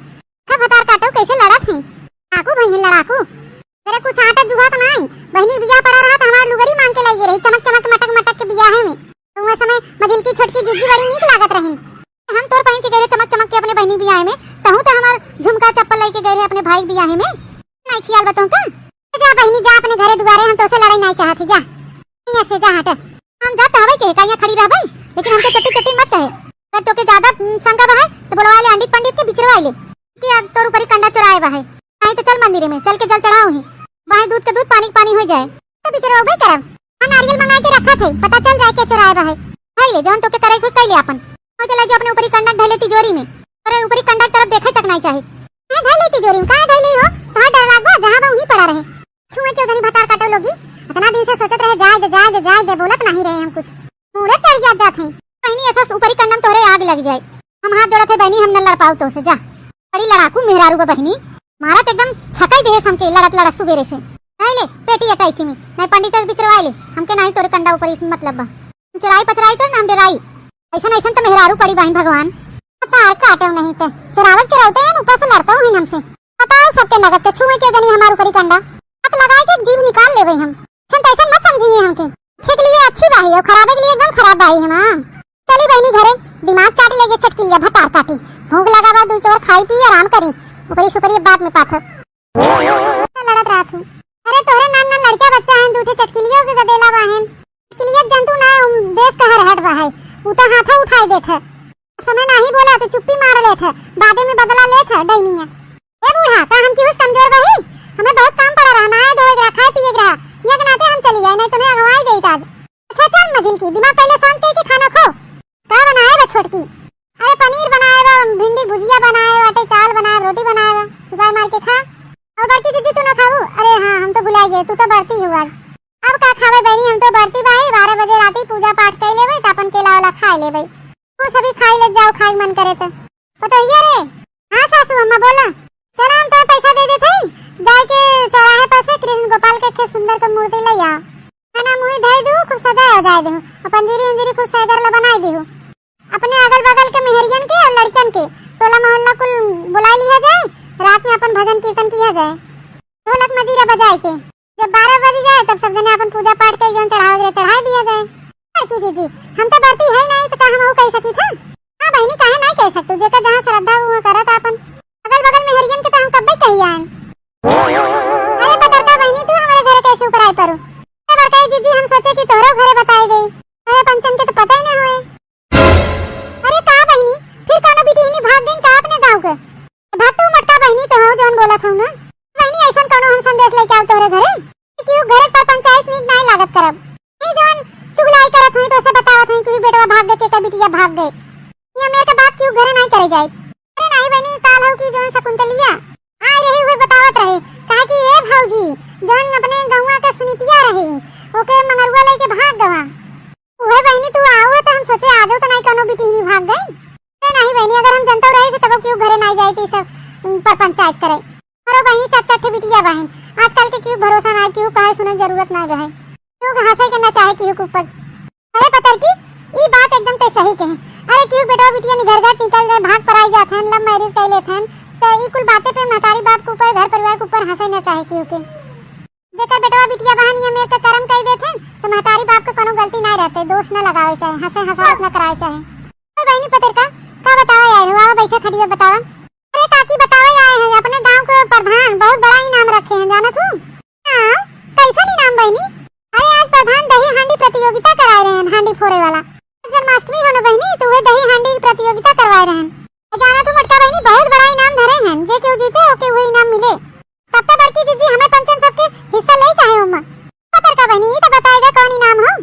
खा भतार काटो कैसे लड़त हैं। लड़ाकू भई हैं लड़ाकू। तेरे कुछ आटा जुहा त नाई। बहिनी बियाह पड़ा रहा त हमार लुगरी मांग के लाई रही, चमक चमक मटक मटक के बियाह है में। तो वह समय मझिलकी छोटकी जिज्जी बड़ी नीक लागत रही। हम तोर पहिन के गए रहे चमक चमक के अपने बहिनी बियाह में, तहूँ त हमार झुमका चप्पल लेके गए रहे अपने भाई के बियाह में। नाई खियाल बतों का? जा बहिनी जा अपने घरे दुआरे, हम तोसे लड़ाई नाई चाहत ही, जा। यहाँ से जा हट। हम जात हवे के, का यहाँ खड़ी रहबे, लेकिन हमके चट्टी चट्टी मत कहे। अगर तोके ज्यादा, उम, शंका बा है, तो बोलवा ले अंडित पंडित के बिचरवा ले कि अब तोर ऊपरी कंडा चुराए बा है। नहीं तो चल मंदिर में, चल के जल चढ़ाओ ही। काहे दूध के दूध, पानी के पानी होइ जाए। तो बिचरवाबे करब। हम नारियल मंगाइ के रखत है, पता चल जाए के चोराए बा है। धइ ले, जौन तोके करे के होई, कइ ले आपन। ओके ले जो अपने ऊपरी कंडा धइ ले तिजोरी में। अरे ऊपरी कंडा तरफ देखे तक नाहीं चाही। ए, धइ ले तिजोरी में, काहे धइ ले हो? तोहार डर लागबा, जहाँ बा उहीं पड़ा रहे। छुए क्यों जनी भतार काटो लोगी। इतना दिन से सोचत रहे, जाए दे, जाए दे, जाए दे, बोलत नाहीं रहे हम कुछ। मूड़े चढ़ जात, जात है। बहिनी, ऐसा ऊपरी कंडम तोहरे आग लग जाए। हम हाथ जोड़त है बहिनी, हम न लड़ पाऊ तोसे, जा। बड़ी लड़ाकू मेहरारू बा बहिनी, मारत एकदम छकई देहेस हमके लड़त लड़त सुबेरे से। नहीं ले, पेटी अटाई चिमी, नहीं पंडित से बिचरवाई ले, हमके नहीं तोरे कंडा ऊपर इस मतलब बा। हम चोराई पचराई तो ना हम डेराई। ऐसन ऐसन तो मेहरारू पड़ी बाहिन भगवान। तार काटो नहीं तो चोरावत चोरावते हैं ऊपर से लड़ता हूँ हमसे। बताओ सबके नगद के छुए के जनी हमार ऊपरी कंडा। हाथ लगाए के जीभ निकाल लेबे हम। ऐसन तैसन मत समझिए हमके। अच्छे के लिए अच्छी बाही और खराबे के लिए एकदम खराब बाही हम, हाँ। चली बहिनी घरे, दिमाग चाट लेगे चटकिलिया भतार काटी। भूख लगा बा, दुइ तोर खाई पी आराम करी। ओकरी सुकरी बात में पाथर। लड़त रहत हूँ। अरे तोहरे नान नान लड़का बच्चा हैं, दू ठे चटकिलियो के गदेला बाहेन। चटकिलिया जंतु ना, उम, देश का हर हट बा है। उ तो हाथों उठाए देत है। समय नाही बोला तो चुप्पी मार लेत है, बादे में बदला लेत है, डैनिया। ए बूढ़ा, का हम केहू से कमजोर बाही? हमें बहुत काम पड़ा रहा, नहाए धोए के रहा, खाए पिए के रहा। यहाँ के नाते हम चली आए, नहीं तो मैं अगवाई देत आज। अच्छा चल मजिल की, दिमाग पहले शांत करके खाना खाओ। का बनाए बा छोटकी? अरे पनीर बनाए बा, भिंडी भुजिया बनाए बाटे, चावल बनाए बा, रोटी बनाए बा, चुपाई मार के खा। और बड़की दीदी तू ना खाऊ? अरे हाँ, हम तो भुला गए, तू तो बरती हुआ। अब का खावे बहनी, हम तो बरती बाही, बारह बजे राती पूजा पाठ कर लेबे, त अपन केला वाला खा लेबे। तू सभी खाई ले जाओ, खाई मन करे तो। पतोहिया रे, हाँ सासू अम्मा बोला। चला हम तुम्हें पैसा दे देते हैं, जाए के चौराहे पर से कृष्ण गोपाल के एक सुंदर के मूर्ति ले आओ। खाना मुँह धई दू, खूब सजाए हो जाए दू, और पंजीरी उंजीरी खूब सैगर ला बनाए दू। अपने अगल बगल के मेहरियन के और लड़कन के टोला मोहल्ला कुल बुला लिया जाए, रात में अपन भजन कीर्तन किया जाए, ढोलक मजीरा बजाए के। जब बारह बज जाए तब सब जने अपन पूजा पाठ के जौन चढ़ावे के रहे चढ़ाए दिया जाए। बड़की जीजी, हम तो बरती है नहीं तो का हम कह सकी था? हाँ बहनी, काहे नहीं कह सकतू, जेकर जहाँ श्रद्धा हुआ करत अपन। अगल बगल मेहरियन के तो हम कब्बे कही आए। अरे पतरका बहनी, तू हमारे घरे कैसे उपराए परू? अरे बड़काई जीजी, हम सोचे कि तोहरो घरे बताए दे, तोहरे पंचन के तो पता ही ना होए। अरे का बहिनी, फिर कौनो बिटिहनी भाग गईन का अपने गाँव के? भाग तू मोटका बहिनी, तो हो जौन बोलत हूँ ना। बहिनी, ऐसन कौनो हम संदेश लेके आऊ तोहरे घरे कि केहू घरे पर पंचायत नीक नाई लागत करब। ई जौन चुगलाई करत हुई, तो से बतावत हुई कि बेटवा भाग गए, केकर बिटिया भाग गए। ये मेरे के बात केहू घरे नाई करे जाए। अरे नाई बहिनी, काल हो कि जौन शकुंतलिया आई रही, उहे बतावत रही, कहा कि ए भौजी, जौन अपने गौवा के सुनीतिया रही, ओके मंगरुआ लेके भाग गवा। उहे बहिनी, तू आओ तो हम सोचे आजो तो नाई कौनो बिटिहनी भाग गई। ए नाई बहिनी, अगर हम जनता रहे थे तब केहू घरे नाई जाए थे सब, उम, पर पंचायत करे। अरे बहिनी, चार चार ठे बिटिया बहिन, आजकल के केहू भरोसा नाई, केहू कहे सुने जरूरत नाई रहे, केहू के हंसे के ना चाहे केहू के ऊपर। अरे पतरकी, ई बात एकदम ते सही कहे। अरे केहू बेटवा बिटिया निघरघट निकल गए, भाग पराई जात हैं, love marriage कर लेत हैं, तो ई कुल बातें पे महतारी बाप के ऊपर, घर परिवार के ऊपर हंसे ना चाहे केहू के। जेकर बेटवा बिटिया बहन ये मेर के कर्म कई देत हैं, तो महतारी बाप के कोनो गलती नाई रहते, दोष न लगावे चाहे, हंसे हंसावत न करावे चाहे। तो बहिनी पतरका, का बतावे आए हो? आवा बैठा खड़िया बतावा। अरे काकी बतावे आए हैं, अपने गांव के प्रधान बहुत बड़ा इनाम रखे हैं, जानत हूँ? हाँ, कैसन इनाम बहिनी? अरे आज प्रधान दही हांडी प्रतियोगिता कराए रहे हैं, हांडी फोड़े वाला। जन्माष्टमी हो न बहिनी, तो वे दही हांडी प्रतियोगिता करवाए रहे हैं। जानत हूँ मोटका बहिनी, बहुत बड़ा इनाम धरे हैं, जे केहू जीते ओके वो इनाम मिले। तब तो बड़की जीजी हमें पंचन सबके हिस्सा ले चाहे ओमा। पतरका बहिनी, ई तो बताएगा कौन इनाम हो?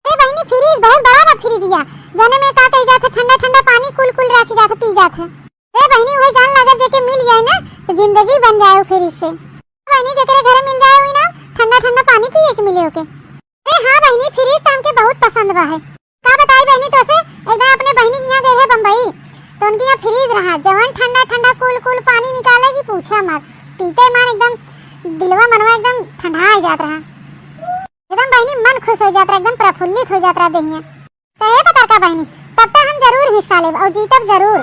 ए बहिनी, फ्रिज बहुत बड़ा बा फ्रिजिया, जौने में का कही जात है, ठंडा ठंडा पानी कुल कुल रख जात है, पी जात है। ए बहिनी, वही जान लागत जेके मिल जाए ना, तो जिंदगी बन जाए फ्रिज से। बहिनी, जेकरे घरे मिल जाए वही ना, ठंडा ठंडा पानी पिए के मिले ओके। ए हाँ बहिनी, फ्रिज तो हमके बहुत पसंद बा है। का बताई बहिनी तोसे, एक बार अपने बहिनी के यहाँ गए है बम्बई, तो उनके यहाँ फ्रिज रहा, जवन ठंडा ठंडा कुल कुल पानी निकाले कि पूछा मत, पीते मन एकदम दिलवा मनवा एकदम ठंडा आ जात रहा, एकदम बहिनी मन खुश हो जात रहा, एकदम प्रफुल्लित हो जात रहा देहिया। तो ए पतरका बहिनी, तब तो हम जरूर हिस्सा लेब और जीतब जरूर।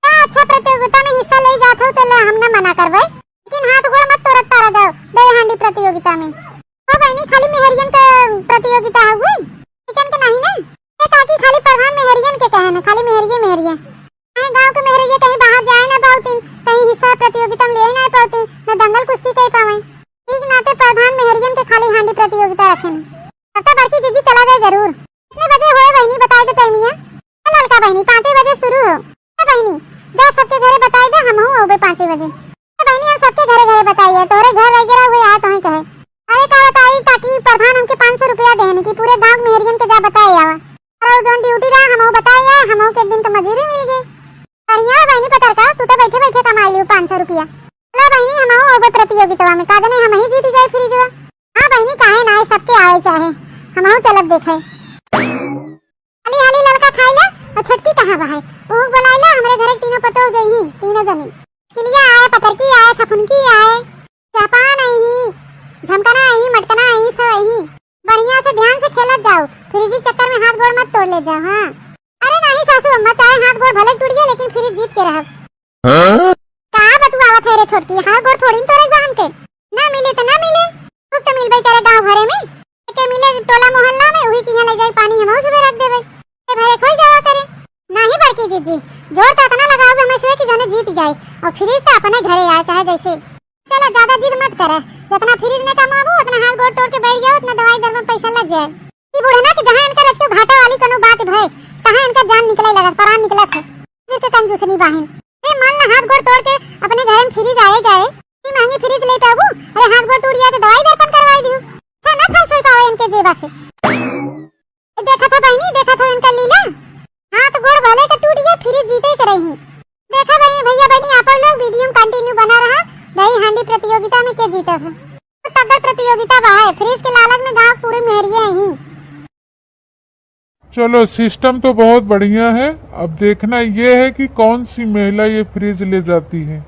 का अच्छा प्रतियोगिता में हिस्सा ले जात हो तो ले हम न मना करबे, लेकिन हाथ गोड़ मत तोड़त तारा जाओ दही हांडी प्रतियोगिता में। ओ बहिनी, खाली मेहरियन के प्रतियोगिता हउए, लइकन के नहीं ना? ए काकी, खाली प्रधान मेहरियन के कहे न, खाली मेहरिये मेहरिये। काहे गाँव के मेहरिये कहीं बाहर जाए ना पावतीन, कहीं हिस्सा प्रतियोगिता में ले ना पावतीन, न दंगल कुश्ती कर पावे। ठीक नाते प्रधान मेहरियन के खाली हांडी प्रतियोगिता रखे न। तब तो बड़की जीजी चला जाए जरूर। कितने बजे होए बहिनी, बताए दे टाइमिया। ए ललका बहिनी, पाँचे बजे शुरू हो। ए बहिनी, जा सबके घरे बताए दे, हम हूँ होबे पाँचे बजे। ए बहिनी, हम सबके घरे घरे बताइए, तोहरे घर रह गया हुए आए तो ही कहे। पूरे गाँव के मेहरियन के जा बताए आवा। और जौन ड्यूटी रहा, हमहू बताए आए, हमहू के एक दिन के मजूरी मिल गई। बढ़िया हो बहिनी पतरका, तू तो बैठे बैठे कमा लियो पाँच सौ रुपया। चला बहिनी, हमहू होबे प्रतियोगिता में, का जाने हमही जीत जाए फ्रिजवा। हाँ बहिनी, काहे ना आए, सबके आवे चाहे, हमहू चलब देखे। हाली हाली ललका खाई ले, और छोटकी कहाँ बा है? ओहू बोलाई ले, हमरे घरे के तीनों पतोह जइही, तीनों जनी। किलिया आए, पतरकी आए, सफुनकी आए, चहपान आई ही, झमकना आई, मटकना आई, सब आई ही। बढ़िया से ध्यान से खेलत जाओ, फ्रिज के चक्कर में हाथ गोड़ मत तोड़ ले जाओ। हाँ, अरे नहीं सासू अम्मा, चाहे हाथ गोड़ भले टूट गए, लेकिन फ्रिज जीत के रहब। हाँ? का बतुआवत है रे छोटकी, हाथ गोड़ थोड़ी न तोड़े बा हमके। ना मिले तो ना मिले, तू तो मिलबे करे गाँव भरे में, के मिले टोला मोहल्ला में, वही किहाँ ले जाए पानी, हमहू सुबह रख देबे। ए भरे खोई जावा करे। नहीं बड़की जीजी, जोर तो इतना लगाओगे हमें से कि जाने जीत जाए, और फ्रिज तो अपने घरे आए चाहे जैसे। चला, ज्यादा जिद मत करे, जितना फ्रिज में कमाबू, उतना हाथ गोड़ तोड़ के बैठ जाओ, उतना दवाई दर में पैसा लग जाए। ई बुढ़ना के जहाँ इनकर रचियो घाटा वाली कोनो बात भय, तहाँ इनकर जान निकले लगत, परान निकलत है। फ्रिज के कंजूसनी बाहिन। ए, मान ला हाथ गोड़ तोड़ के अपने घर में फ्रिज आए जाए, ई महंगी फ्रिज ले पाबू? अरे हाथ गोड़ टूट जाए तो दवाई दर्पण करवाई दियो। अच्छा ना था सोई पावे इनके जेबा से। देखा था बहिनी, देखा था इनका लीला। हाथ गोड़ भले के टूट गए, फ्रिज जीते के रही। देखा बहिनी, भैया बहिनी, आप लोग वीडियो में कंटिन्यू बना रहा। दही हांडी प्रतियोगिता में के जीते है? तो तगड़ प्रतियोगिता बा है। फ्रिज के लालच में गांव पूरे मेहरिए ही। चलो, सिस्टम तो बहुत बढ़िया है। अब देखना ये है कि कौन सी महिला ये फ्रिज ले जाती है।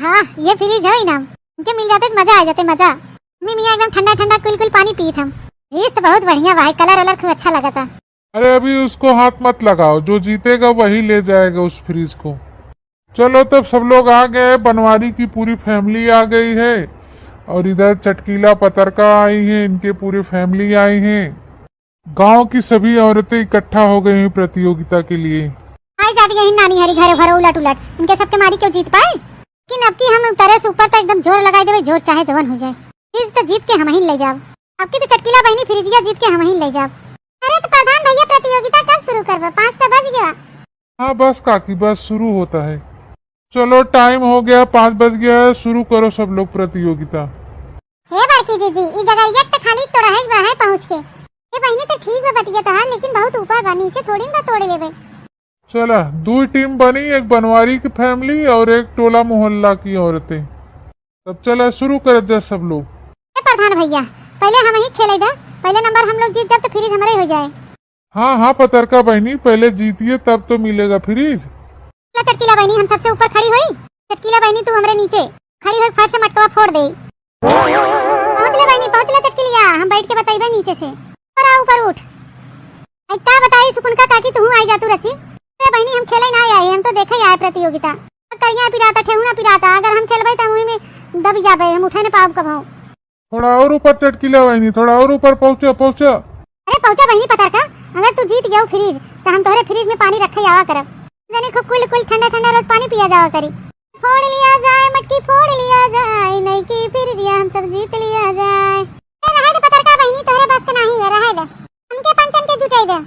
हाँ, ये फ्रिज है इनाम। इनके मिल जाते तो मजा आ जाते, मजा। मम्मी मियाँ एकदम ठंडा ठंडा कुल कुल पानी पीत हम। फ्रिज तो बहुत बढ़िया बा है, कलर वलर खूब अच्छा लगा था। अरे, अभी उसको हाथ मत लगाओ, जो जीतेगा वही ले जाएगा उस फ्रिज को। चलो, तब सब लोग आ गए, बनवारी की पूरी फैमिली आ गई है, और इधर चटकीला पतरका आई है, इनके पूरी फैमिली आई है। गांव की सभी औरतें इकट्ठा हो गई हैं प्रतियोगिता के लिए। आई जात गई नानी हरी घरे घरे उलट उलट, इनके सबके मारी क्यों जीत पाए? लेकिन अब की हम उतरे से ऊपर तक एकदम जोर लगाई देवे, जोर चाहे जवन हो जाए, फ्रिज तो जीत के हम ही ले जाब। अब की तो चटकीला बहिनी फ्रिजिया जीत के हम ही ले जाब। अरे तो प्रधान भैया, प्रतियोगिता कब शुरू करबा? पाँच तो बज गया। हाँ बस काकी, बस शुरू होता है। चलो, टाइम हो गया, पाँच बज गया है, शुरू करो सब लोग प्रतियोगिता। हे बड़की दीदी, ई डगरिया तो खाली तोड़हे के बा है पहुँच के। हे बहिनी, तो ठीक बा बतिया तोहार, लेकिन बहुत ऊपर बा, नीचे थोड़ी ना तोड़े लेबे। चला, दो टीम बनी, एक बनवारी की फैमिली और एक टोला मोहल्ला की औरतें। तब चला, शुरू करत जा सब लोग। ए प्रधान भैया, पहले हम ही खेले दा, पहले नंबर हम लोग जीत जाब तो फ्रिज हमरे हो जाए। हाँ हाँ पतरका बहिनी, पहले जीतिए तब तो मिलेगा फ्रिज। ला चटकीला बहिनी, हम सबसे ऊपर खड़ी होई। चटकीला बहिनी, तू हमरे नीचे खड़ी होई, फट से मटकवा फोड़ दे। पहुँच ले बहिनी, पहुँच ले चटकीलिया, हम बैठ के बताइबे नीचे से। ऊपर आ, ऊपर उठ। आई का बताई सुकुनका काकी, तू आई जा तू रची। ए बहिनी, हम खेले ना आए, हम तो देखे आए प्रतियोगिता। करिया पिराता, ठेहुना पिराता, अगर हम खेलबे त वही में दबी जाबे, हम उठे न पाउब कबहूँ। थोड़ा और ऊपर चटकीला बहिनी, थोड़ा और ऊपर पहुँचा, पहुँचा। अरे पहुँचा बहिनी पतरका, अगर तू जीत गयो फ्रिज, त हम तोहरे फ्रिज में पानी रखे आवा करब। जने खूब कुल कुल ठंडा ठंडा रोज पानी पिया जावा करी। फोड़ लिया जाए मटकी, फोड़ लिया जाए, नई की फ्रिजिया हम सब जीत लिया जाए। ए, रहे दे पतरका बहिनी, तोहरे बस के नाही है, रहे दे। हमके पंचन के जुटाई दे।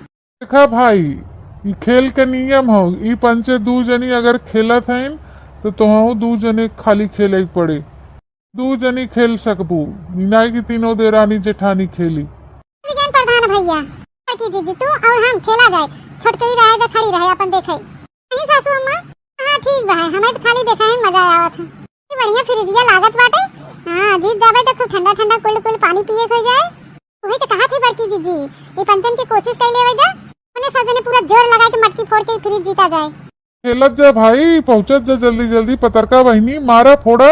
देखा भाई, ई खेल के नियम हो, ई पंचे दू जनी अगर खेलत हईन, तो तोहू दू जने खाली खेले के पड़े। दू जनी खेल सकबू, ई नाई कि तीनों देरानी जेठानी खेली। ज्ञान प्रधान भैया, की जीजी तू और हम खेला जाए, छोटकई रहे तो खड़ी रहे अपन देखे। नहीं सासू अम्मा, हाँ ठीक बा है, हमें तो खाली देखे में मजा आवत है। ई बढ़िया फ्रिजिया लागत बाटे। हाँ, जीत जाबे तो खूब ठंडा ठंडा कुल कुल पानी पिए के हो जाए। वही तो कहा थी बड़की जीजी, ये पंचन की कोशिश कर लेवे जा। उन्हें सब जने पूरा जोर लगा के मटकी फोड़ के फ्रिज जीता जाए। खेलत जा भाई, पहुँचत जा जल्दी जल्दी, पतरका बहिनी, मारा फोड़ा।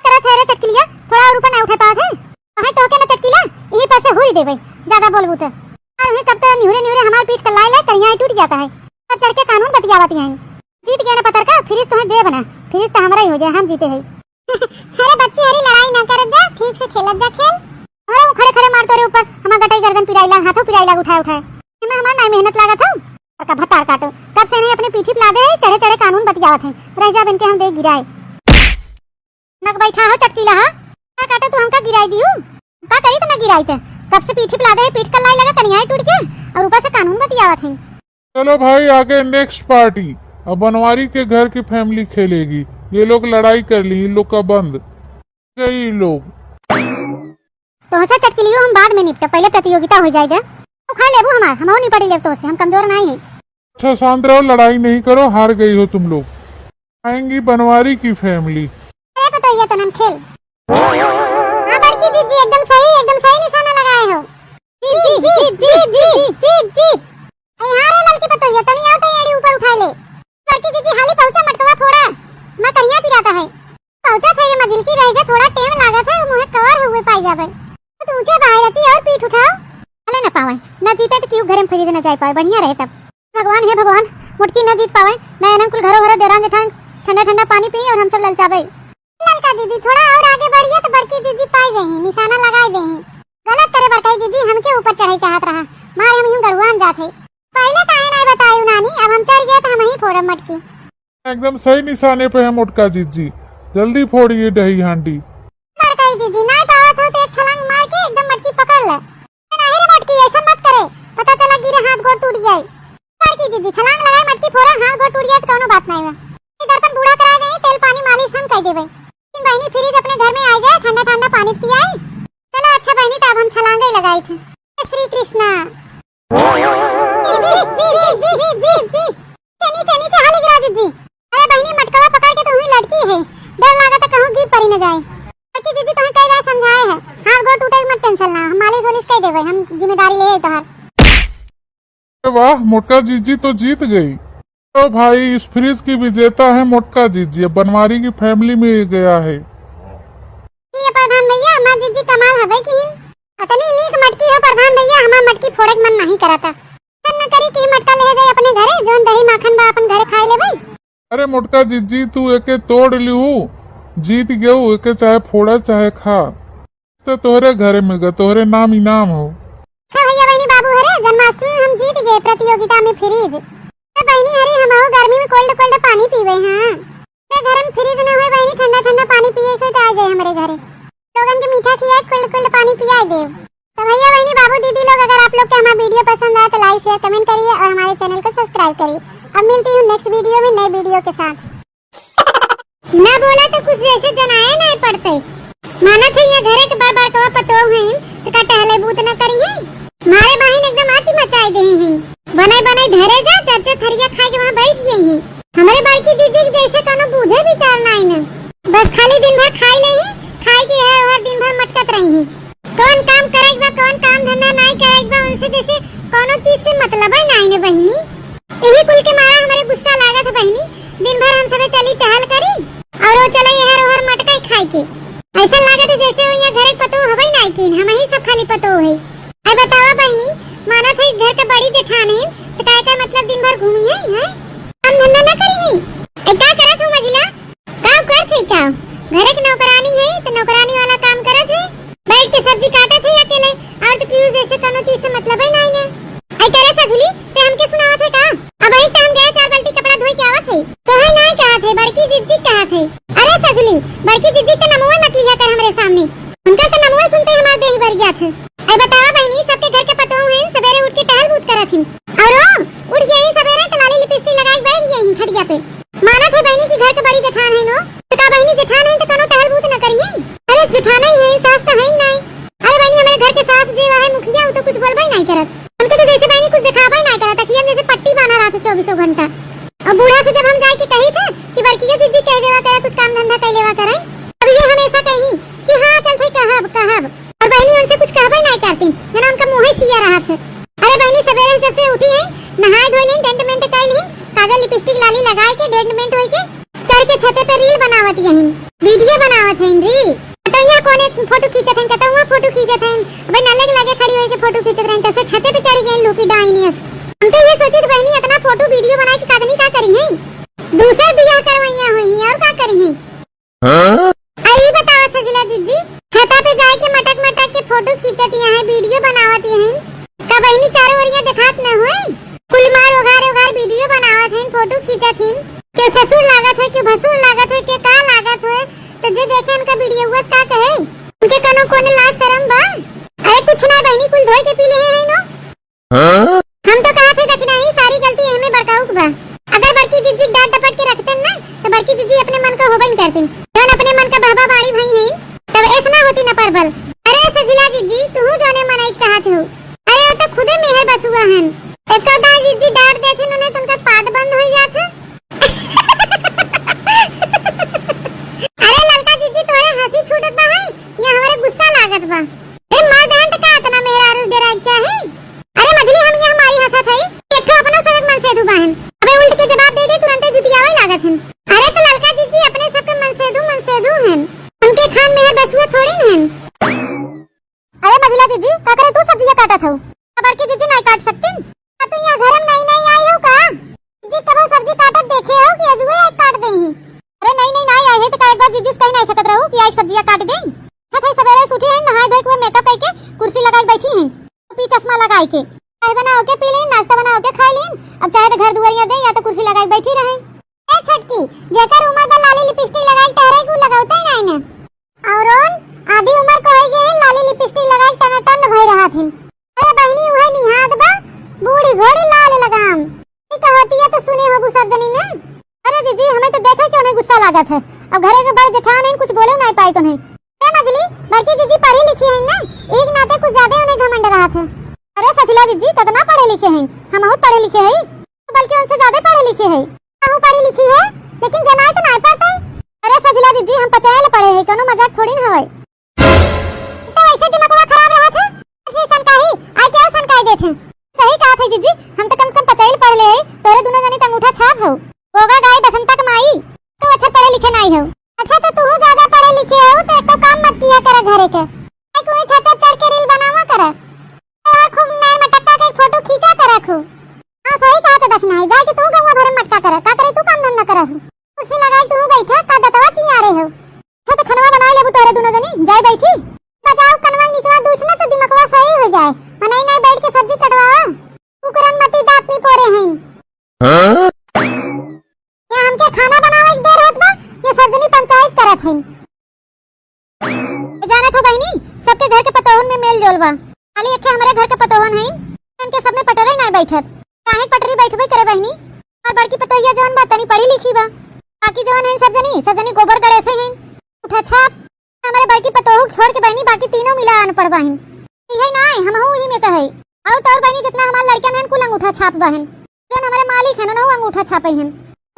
करत है रे चटकिलिया, थोड़ा और ऊपर ना उठे पावत है। वहाँ तो के ना चटकिला, यही पर से हुरी देवे, ज्यादा बोलबू तो। और वही तब तो निहुरे निहुरे हमार पीठ कल्लाए ले, करिया टूट जाता है। पर चढ़ के कानून बतियावत हैं। जीत गया ना पतरका, फ्रिज तुम्हें देब ना, फ्रिज तो हमरा ही हो जाए, हम जीते हैं। अरे बच्ची, अरे लड़ाई ना करत जा, ठीक से खेलत जा खेल। अरे वो खड़े खड़े मार तोरे ऊपर, हमार गटई गर्दन पिराइला, हाथों पिराइला उठाए उठाए। मैं हमार नाई मेहनत लागत हूँ। का भतार काटो, कब से नहीं अपने पीठी पे लादे है, चढ़े चढ़े कानून बतियावत हैं। रह जा बन के हम देख गिराए। नक बैठा हो चटकीला हो, का काटो तू हमका गिराई दियो? का करी तो ना गिराई थे, कब से पीठी पे लादे है, पीठ कल्लाई लगा कनियाए टूट के, और ऊपर से कानून बतियावत हैं। चलो भाई, आगे नेक्स्ट पार्टी। अब बनवारी के घर की फैमिली खेलेगी। ये लोग लड़ाई कर ली, इन लोग का बंद। गई लोग। तोहसे चटकिलियो हम बाद में निपटब, पहिले प्रतियोगिता होइ जाए दे। तू खाइ लेबू हमार, हमहू निपट लेब तोहसे, हम कमजोर नाहीं है। अच्छा शांत रहो, लड़ाई नहीं करो, हार गई हो तुम लोग। आएंगी बनवारी की family। अरे पतोहिया तनन खेल। हाँ बड़की जीजी, एकदम सही, एकदम सही निशाना लगाए हो। जी, जी, जी। अरे हाँ रे ललकी पतोहिया, तनी आओ तो एड़ी ऊपर उठाइ ले। बड़की जीजी हाली पहुँचा, मटकवा फोड़ा, मैं कहिया पिराता है। पहुँचा थे ये मझिलकी रह जा, थोड़ा टेम लागत है, मुँहे कवर हुए पाई जाबे। तो ऊँचे बाहर अची और पीठ उठाओ। चले न पावे, न जीते तो क्यों घरे में फ्रिज न जाए पावे, बढ़िया रहे तब। भगवान, हे भगवान, मोटकी न जीत पावे, न एनन कुल घरो घरो देरान जेठान ठंडा ठंडा पानी पी और हम सब ललचाबे। ललका दीदी, थोड़ा और आगे बढ़िए तो बड़की जीजी पाई जाही, निशाना लगाई देही। गलत करे बड़काई जीजी, हमके ऊपर चढ़े चाहत रहा, मार हम यूं गड़ुआन जात है। पहले काहे नाय बतायू नानी, अब हम चढ़ गए तो हम ही फोड़ब मटकी। एकदम सही निशाने पे है मोटका जीजी, जल्दी फोड़िए दही हांडी। बड़काई जीजी, नाय पावत हो तो एक छलांग मार के एकदम मटकी पकड़ ले। नाहीं रे मोटकी, ऐसा मत करे, पता चला गिरे हाथ गोड़ टूट जाए। बड़की जीजी छलांग लगाए, मटकी फोड़ा, हाथ गोड़ टूट जाए तो कौनो बात नाय है। ये दर्पण बूढ़ा करा गए, तेल पानी मालिश हम कर देबे। लेकिन बहनी फ्रिज अपने घर में आ जाए, ठंडा ठंडा पानी पियाई। चलो अच्छा बहनी, तो अब हम छलांगे लगाई थे। श्री कृष्णा। जी, जी, जी। नीचे, नीचे, हाली गिरा जीजी। अरे बहनी, मटकवा पकड़ के तो हुई लटकी है, डर लागा तो कहूँ गिर पड़ी न जाए। बड़की जीजी तुम्हें कई बार समझाए है, हाथ गोड़ टूटे मत tension ला, हम मालिश वालिश कर देबे, हम जिम्मेदारी ले तोहार। अरे वाह, मोटका जीजी तो जीत गई। तो भाई, इस फ्रिज की विजेता है मोटका जीजी, अब बनवारी की family में ये गया है। ये प्रधान भैया, हमार जीजी कमाल हवे कि हिन। अतनी नीक मटकी हो प्रधान भैया, हमार मटकी फोड़े के मन नहीं करता। ऐसा न करी कि मटका ले जाए अपने घरे, जोन दही माखन बा अपन घरे खाए लेबे। अरे मोटका जीजी, तू एके तोड़ लिहू, जीत गेऊ, एके चाहे फोड़ा चाहे खा। तो तोहरे घरे में ग-, तोहरे नाम इनाम हो। हाँ भैया बहनी बाबू, हरे जन्माष्टमी में हम जीत गए प्रतियोगिता में फ्रिज। तो बहनी हरे हम गर्मी में cold cold पानी पीबे, हाँ। तो घर में फ्रिज ना होए बहनी, ठंडा ठंडा पानी पिए के तो आ जाए हमरे घरे। लोगन के मीठा खियाए, cold cold पानी पियाए देव। तो भैया बहनी बाबू दीदी लोग, अगर आप लोग के हमारा video पसंद आए तो like share comment करिए और हमारे channel को subscribe करिए। अब मिलती हूँ next video में नए video के साथ। ना बोला तो कुछ जैसे जनाए नहीं पड़ते। मानत है ये घरे के बड़ बड़कवा पतोह हैं, तो का टहले बूत न करिए? मारे बहिन एकदम आती मचाए दे हैं। बने बने घरे जा, चाचा थरिया खाए के वहाँ बैठ गई हैं। हमारे बड़की जीजी के जैसे कोनो बूझे विचार नाई न। बस खाली दिन भर खाई लेही, खाए के है और दिन भर मटकत रही हैं। कौन काम करे के बा, कौन काम धंधा नाई करे के बा, उनसे जैसे कोनो चीज से मतलब ही नाई न बहिनी। यही कुल के मारा हमारे गुस्सा लागत है बहिनी। दिन भर हम सबे चली टहल करी और वो चले यहाँ रोहर मटका खाए के। ऐसा लागत है जैसे वो यहाँ घरे के पतोह हवे नाई कीन, हम ही सब खाली पतोह है। अब बतावा बहिनी, मानत है घर के बड़ी जेठान है, तो काय का मतलब दिन भर घूमी है, हैं? काम धंधा ना करी है? ए, का करत हो मझिला? का करत है का? घरे के नौकरानी है, तो नौकरानी वाला काम करत है। बैठ के सब्जी काटत है अकेले, और तो क्यों जैसे कोनो चीज से मतलब ही नाई ने। आई करे सजुली, ते हमके सुनावत है का? अब आई तो हम गए चार बाल्टी कपड़ा धोई के आवत है। तो है नाई कहत है, बड़की जिज्जी कहत है। अरे सजुली, बड़की जिज्जी के नमुआ मत लिया कर हमरे सामने। उनका तो नमुआ सुनते हमार देह बर जात है। आई बतावा बहिनी, सबके घर के पतोह हैं, सवेरे उठ के टहल बूत करत हैं। और ओ, उठ गई सबेरे तो लाली लिपस्टिक लगा के बैठ गई हैं खटिया पे। मानत है बहिनी कि घर के बड़ी जेठान है नो, तो का बहिनी जेठान है तो कोनो टहल बूत न करिए? अरे जेठान ही है, सास तो है ही नहीं। अरे बहिनी, हमारे घर के सास जे है मुखिया, वो तो कुछ बोलबे ही नहीं करत। उनके तो जैसे बहिनी कुछ दिखाबे ही नहीं करत, अखियन जैसे पट्टी बांधा रहत है चौबीसों घंटा। और बूढ़ा से जब हम जाए के कही थे कि बड़कियो जिज्जी कह देवा करे, कुछ काम धंधा कर लेवा करे, अब ये हमेशा कही कि हाँ चल थे कहब कहब। और बहिनी उनसे कुछ कहबे नहीं करती, जना उनका मुँह ही सिया रहत है। अरे बहिनी, सवेरे जब से उठी है, नहाए धोई है, डेंट मेंट कइल है, काजल लिपस्टिक लाली लगाए के डेंट मेंट होई के चढ़ के छते पे reel बनावत यही, video बनावत है री। कतौ यहाँ कोने फोटो खींचत है, कतौ वहाँ फोटो खींचत है। अबे नले के लगे खड़ी होई के फोटो खींचत रहे, तब से छते पे चढ़ गई लूकी डाइनियस। हम तो ये सोचित बहिनी, इतना फोटो video बनाए के कदनी का करी है? दूसर बियाह करवैया हुई है और का करी है? हाँ? आ, ई बतावा सजला जिज्जी, छता पे जाए के मटक मटक के फोटो खींचत यहाँ, video बनावत यहाँ। का बहिनी चारों ओरिया देखात न होई? कुल मार ओघार ओघार video बनावत हैं, फोटो खींचत हैं। के ससुर लागत है, के भसुर लागत है, के का लागत है, तो जे देखे उनका video हुआ का कहे? उनके कनो कोने लाज शरम बा? अरे कुछ ना बहिनी, कुल धोई के पी ले हैं नो। हाँ? हम तो कहा थे दखिना ही सारी गलती हमें बड़काऊ के बा। अगर बड़की जिज्जी डांट डपट के रखते ना, तो बड़की जिज्जी अपने मन का होबे न करती। जौन अपने मन का बहबा बाड़ी भई हैं, तब ऐसा ना होती ना परबल। अरे सजिला जिज्जी, लागत बा। ए, मर्द हन त का इतना मेहरारू से डेराए के चाही? अरे मझली, हम यहाँ माई हंसत हई, एक ठो अपनो सब एक मनसेधू बाहन। अबे उल्ट के जवाब दे दे, तुरंते जुतियावे लागत हन। अरे तो ललका जीजी अपने सबके मनसेधू, मनसेधू हन, उनके खान मेहर बसुए थोड़ी न हन। अरे मझिला जीजी, का करे तू सब्जिया काटत हऊ? बड़की जीजी नाई काट सकतीन? आ तू यहाँ घर में नई नई आई हऊ का? जीजी कबो सब्जी काटत देखे हऊ कि अजुए आई काट देही? अरे नई नई नाई आई है तो का एक बार जीजी से कही नाई सकत रहू कि आई सब्जिया काट देई? थक है सबेरे से उठी हैं, नहाए धोए के मेकअप करके कुर्सी लगाई बैठी हैं, टोपी चश्मा लगाई के। चाय बनाओ के पी लीन, नाश्ता बनाओ के खाई लीन, अब चाहे तो घर दुआरिया दे या तो कुर्सी लगाई बैठी रहे। ए छोटकी, जेकर उम्र बा लाली लिपस्टिक लगाई टहरे के, उ लगावते ही नाई ने। और ओन आधी उम्र को होई गए हैं, लाली लिपस्टिक लगाई टनाटन भई रहत हैं। अरे बहिनी, उहे निहाद बा, बूढ़ी घोड़ी लाल लगाम। ई कहतिया तो सुने होबू सब जनी ने। अरे जीजी, हमें तो देखे के उन्हें गुस्सा लागत है। अब घरे के बड़ जेठान हैं, कुछ बोले नाई पाई तो नहीं। ए मझली, बड़की जीजी पढ़ी लिखी हैं ना, एक नाते कुछ ज्यादा उन्हें घमंड रहत है। अरे सचिला जीजी, कितना पढ़े लिखे हैं, हम बहुत पढ़े लिखे हैं, बल्कि उनसे ज्यादा पढ़े लिखे हैं। कहूँ पढ़ी लिखी है, लेकिन जनाए तो नाई पढ़ते। अरे सचिला जीजी, हम पचाए ले पढ़े हैं, कोनो मजाक थोड़ी ना हवे। तो वैसे दिमागवा खराब रहत है। ऐसे सनकाही, आइ के सनकाई देत है। सही कहत है जीजी, हम तो कम से कम पचाइल पढ़ ले हई, तोरे दुनो जनी त अंगूठा छाप हऊ। गोगा गाय बसंता के माई, तो अच्छा पढ़े लिखे नाई हऊ। अच्छा तो तू ज्यादा पढ़े लिखे हऊ, तो एको काम मत किया करा घरे के। एक वही छत चढ़ के रील बनावा करा। तो खूब नैन मटक्का के फोटो खींचा करा खूब। हाँ सही कहत है दखिनाही, जाए के तू गौवा भरे मटका करा, का करे तू काम धंधा करा हऊ। कुर्सी लगाई तू बैठा, का दतवा चियारे हऊ। अच्छा, तो खनवा बनाई लेबू तोहरे दुनो जनी, जाए बैठी। बजाओ कनवा निचवा दूछ में तो दिमकवा सही हो जाए। मनई नाई बैठ के सब्जी कटवावा, कुकुरन मती दांत निपोरे हईन। हाँ? ये हमके खाना बनावे के देर होत बा, ये सब जनी पंचायत करत हईन। जानत हो बहिनी, सबके घर के पतोहन में मेल जोल बा, खाली एके हमरे घर के पतोहन हईन, इनके सब में पटरे नाई बैठत। काहे पटरी बैठबे करे बहिनी? और बड़की पतोहिया जवन बा तनी पढ़ी लिखी बा, बाकी जवन हईन सब जनी, सब जनी गोबर गणेशे हईन, उठा छाप। हमरे बड़की पतोहू के छोड़ के बहिनी बाकी तीनों मिला अनपढ़ बाहिन। इहे नाई, हमहू उही में कहे। और तोर बहिनी जितना हमार लड़कन हन कुल अंगूठा छाप बाहिन। जौन हमरे मालिक हन उनहू अंगूठा छापे हन।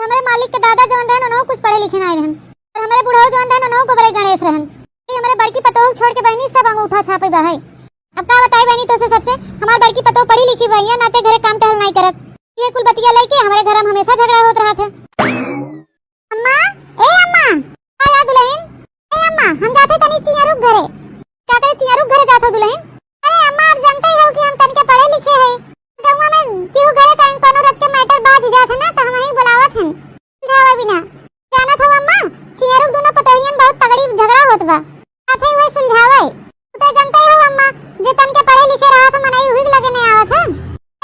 हमरे मालिक के दादा जौन रहन उनहू कुछ पढ़े लिखे नाई रहन। और हमरे बुढ़ऊ जौन रहन उनहू गोबरे गणेश रहन। ये हमरे बड़की पतोहू के छोड़ के बहिनी सब अंगूठा छापे बाहे। अब का बताई बहिनी तोसे सबसे, हमार बड़की पतोहू पढ़ी लिखी बा, या नाते घरे काम टहल नाई करत। ये कुल बतिया लेके हमरे घर में हमेशा झगड़ा होत रहत है। अम्मा, ए अम्मा, का या दुलहिन? ए अम्मा, हम जाते तनी चियरू के घरे। का करे चियरू के घरे जात हो दुलहिन? अरे अम्मा, आप जानते हो कि हम तनिके पढ़े लिखे हैं। गौवा में केहू घरे का कोनो रच के मैटर बाज जात है ना, तो हम ही बुलावत हैं। सुलझावे बिना। जानत हो अम्मा, चियरू के दोनों पतोहियन बहुत तगड़ी झगड़ा होत बा। साथे वही सुलझावे। तू तो जानते हो अम्मा, जे तनिके पढ़े लिखे रहत है, मनई उही के लगे नहीं आवत है।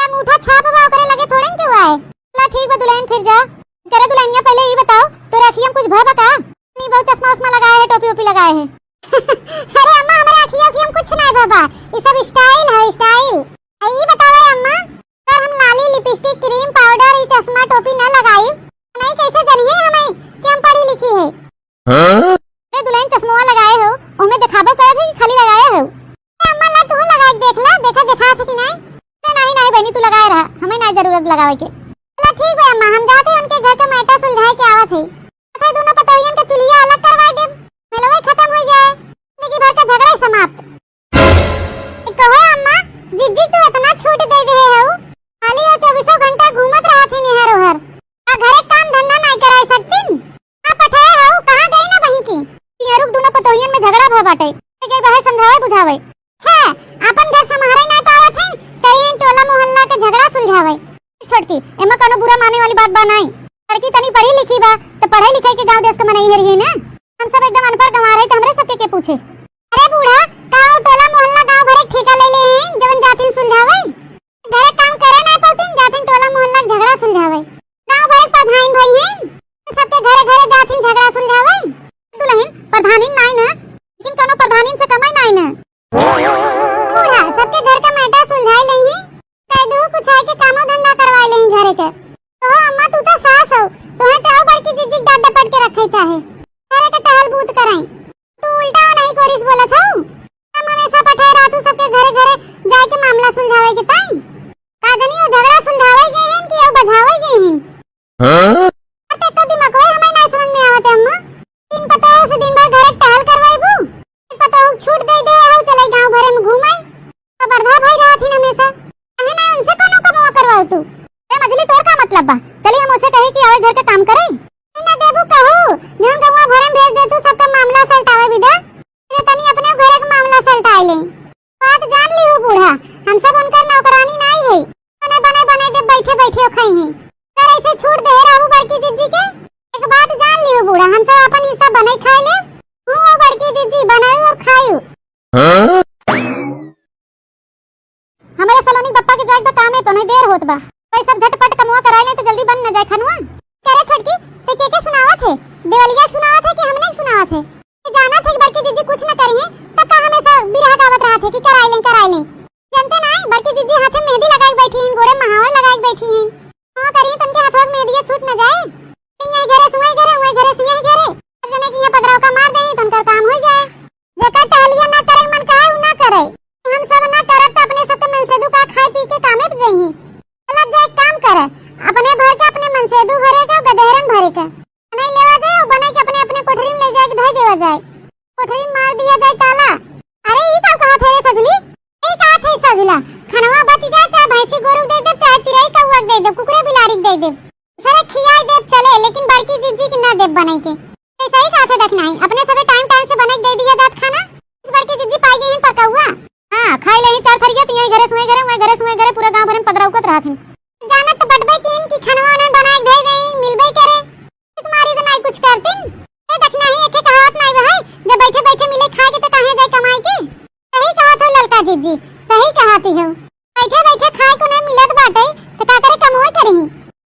अंगूठा छाप बा, ओकरे लगे थोड़े न केहू आए। चला ठीक बा दुलहिन, फिर जा। करे दुलहिनिया, पहले ई बताओ, तोरे अखिया में कुछ भवा बा का? नहीं, बहुत चश्मा उश्मा लगाए है, टोपी ओपी लगाए है। अरे अम्मा, हमारे अखिया उखिया में कुछ नहीं भवा बा, ये सब स्टाइल है, स्टाइल। आ, ई बताओ अम्मा, अगर हम लाली, लिपस्टिक, क्रीम, पाउडर, ई चश्मा, टोपी न लगाई, नहीं कैसे जनिए हमें कि हम पढ़ी लिखी है? हाँ? अरे दुलहिन, चश्मा लगाए हो, ओमे देखाबो करत है कि खाली लगाए हो? अरे अम्मा, ला तू लगा के देख ला, देखा, देखा थे कि नहीं? अरे नहीं, नहीं बहनी, तू लगाए रहा, हमें नहीं जरूरत लगावे के। चला ठीक बा अम्मा, हम जाते हैं उनके घर के मैटर सुलझाए के आवत है। फिर दोनों पतोहियन के चुल्हिया अलग करवा दे, मेलवे खत्म हो जाए, जिंदगी भर का झगड़ा ही समाप्त। ए, कहो अम्मा, जिज्जी तू इतना छूट दे दे हो, खाली वो चौबीसों घंटा घूमत रहत है निहर ओहर, आ घरे काम धंधा नहीं कराए सकतीन? का पठाए हो, कहाँ गई ना बही की? ये रुक, दोनों पतोहियन में झगड़ा भा बाटे, के गई बाहर समझावे बुझावे। छे, आपन घर संभारे ना पावत है, चलिए टोला मोहल्ला के झगड़ा सुलझावे। छोटकी, एमा कोनो बुरा माने वाली बात बा नहीं। लड़की तनी पढ़ी लिखी बा, तो पढ़े लिखे के गांव देश के मनई हरिये ना। हम सब एकदम अनपढ़ गंवार है, तो हमरे सबके के पूछे? अरे बूढ़ा, का वो टोला मोहल्ला गांव भरे के ठेका ले ले हैं, जवन जातिन सुलझावे? घरे काम करे ना पावतिन, जातिन टोला मोहल्ला के झगड़ा सुलझावे। गांव भरे के प्रधान भाई हैं, तो सबके घरे घरे जातिन झगड़ा सुलझावे। दुलहिन, प्रधानिन नाई ना, लेकिन कोनो प्रधानिन से कमाई नाई ना। बूढ़ा, सबके घर का मैटर सुलझाई लेही, कह दू कुछ है के कामो धंधा करवाई लेही घरे के। तो हो अम्मा, तू तो सास हो, तोहे तो हो बड़की जीजी डांट डपट के रखे चाहे, घरे के टहल बूत कराई। तू उल्टा नहीं कोरिस बोलत हो, हम हमेशा पठाए रहतू सबके घरे घरे जाए के मामला सुलझावे के ताई। का जनी वो झगड़ा सुलझावे गए हैं कि वो बजावे गए हैं? हाँ? अरे तो दिमाग कोई हमें नहीं समझ में आवत है अम्मा। तीन पतोह से दिन भर घरे टहल करवाइबू, कहे कि आवे घर के काम करे। ई ना देबू कहू, जौन गौवा भरे में भेज देतू, सबका मामला सलटावे विदा। अरे तनी अपने घरे के मामला सलटाए ले। बात जान लिहू बूढ़ा, हम सब उनकर नौकरानी नाई है। बने, बने, बने दे, बैठे, बैठे खाई हैं। अगर ऐसे छूट दे रहू बड़की जिज्जी के, एक बात जान लिहू बूढ़ा, हम सब अपन हिस्सा बने खाए ले, हूँ वो बड़की जिज्जी बनायू और खायू। हाँ? हमरे सलोनी बप्पा के जाए के बा कामे पे, उन्हें देर होत बा। भाई सब झटपट कमवा कराए ले तो जल्दी बन न जाए खनवा। करे छोटकी, ते के के सुनावत है? देवलिया सुनावत है कि हम नहीं सुनावत है? ये जानत है कि बड़की जिज्जी कुछ न करी है, तो का हमेशा बिरहा गावत रहत है कि कराए ले, कराए ले? जनते नाई, बड़की जिज्जी हाथे मेहंदी लगाए के बैठी हैं, गोड़े महावर लगाए के बैठी हैं। हाँ, करी तनके हाथवा के मेहंदिया छूट न जाए। यही घरे सुई घरे, वही घरे सुई घरे। जने कि यहाँ पदरौका मार दे, तनकर काम हो जाए। जेकर टहलिया ना करे मन कहे, उ ना करे। हम सब ना करब त अपने सबके मनसेदू का खाए पी के कामे पे जइही। चलत जा एक काम कर, अपने भर के अपने मनसेदू भरे के, गदेहरन भरे के। नहीं लेवा जाए, उ बने के अपने अपने कोठरी में ले जाए के धर देवा जाए। कोठरी में मार दिया जाए ताला। अरे ई का कहत है रे सजुली? ई कहत है सजुला, खनवा बच जाए, चाहे भैंसी गोरू दे दे, चाहे चिड़ई कौआ दे दे, कुकुरे बिलारी दे दे। सरे खियाई देब चले, लेकिन बड़की जिज्जी के ना देब बनाई के। ते सही कहत है दखिनही, अपने सबे टाइम टाइम से बनाई दे दिया जात खाना। इस बड़की जिज्जी पाई गई हैं पकौआ। हाँ, खाई लेही चार थरिया, तिहाई घरे सुई घरे, वही घरे सुई घरे, पूरा गाँव भरे में पदरौकत रहत हैं। जानत तो बटबे कीन कि खनवा उन्हें बनाई दे गई, मिलबे करे। तुम्हारी तो नाई कुछ करतीन। ये दखिनही एके कहावत नाई बा है, जब बैठे बैठे मिले खाए के तो काहे जाए कमाई के। सही कहत हो ललका जिज्जी, सही कहत हो। बैठे बैठे खाए को ना मिलत बाटे, तो का करे कमवे करही।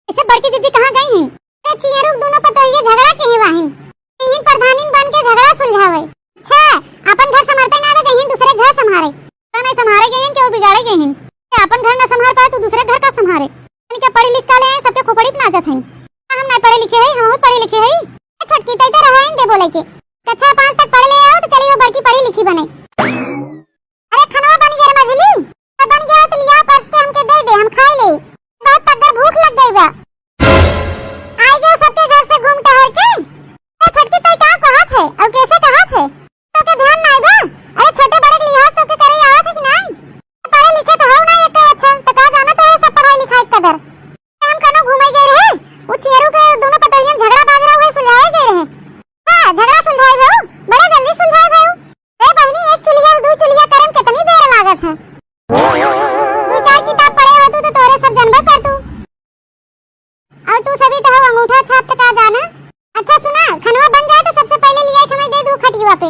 ऐसे बड़की जिज्जी कहाँ गई हैं? ते चियरू दोनों पतोहिए झगड़ा के ही वाहिन। इहिन प्रधानिन बन के झगड़ा सुलझावे। अच्छा, अपन घर संभारते ना आवे, गई हैं दूसरे घर संभारे। का नहीं संभारे गई हैं, केहू बिगाड़े गई हैं। ते अपन घर ना संभार पाए, तू दूसरे घर का संभारे। इनके पढ़ी लिख का ले आए, सबके खोपड़ी पे नाचत हैं। हम नहीं पढ़े लिखे हैं, हम बहुत पढ़े लिखे हैं। ए छोटकी, तै तो रहा है इनके बोले के। कक्षा पाँच तक पढ़ ले आओ तो चली वो बड़की पढ़ी लिखी बने। अरे खनवा बन गया रे मझली, तो बन गया हो तो लिया परस के हमके दे दे, हम खाए ले। बहुत तगड़ भूख लग गई बा। आई गयो सबके घर से घूम टहर के। ए छोटकी, तै का कहत है और कैसे कहत है? तो के ध्यान नाई बा? अरे छोटे बड़े के लिहाज तो के करे आवत है कि नाई? पढ़े लिखे तो हो नाई एक अच्छा, तो का जाना तो है सब पढ़ाई लिखाई के कदर। हम कनो घूमे गए रहे, वो चियरू के दोनों पतोहियन झगड़ा बांध रहा हुए सुलझाए गए रहे। हाँ, झगड़ा सुलझाए भाऊ, बड़े जल्दी सुलझाए भाऊ। ए बहिनी, एक चुल्हिया से दू चुल्हिया करे में कितनी देर लागत है? दू चार किताब पढ़े हो तू तो तोरे सब जानबे कर तू। और तू सभी तो हो अंगूठा छाप तो का जाना। अच्छा सुना, खनवा बन जाए तो सबसे पहले लिया एक हमें दे दू खटिया पे।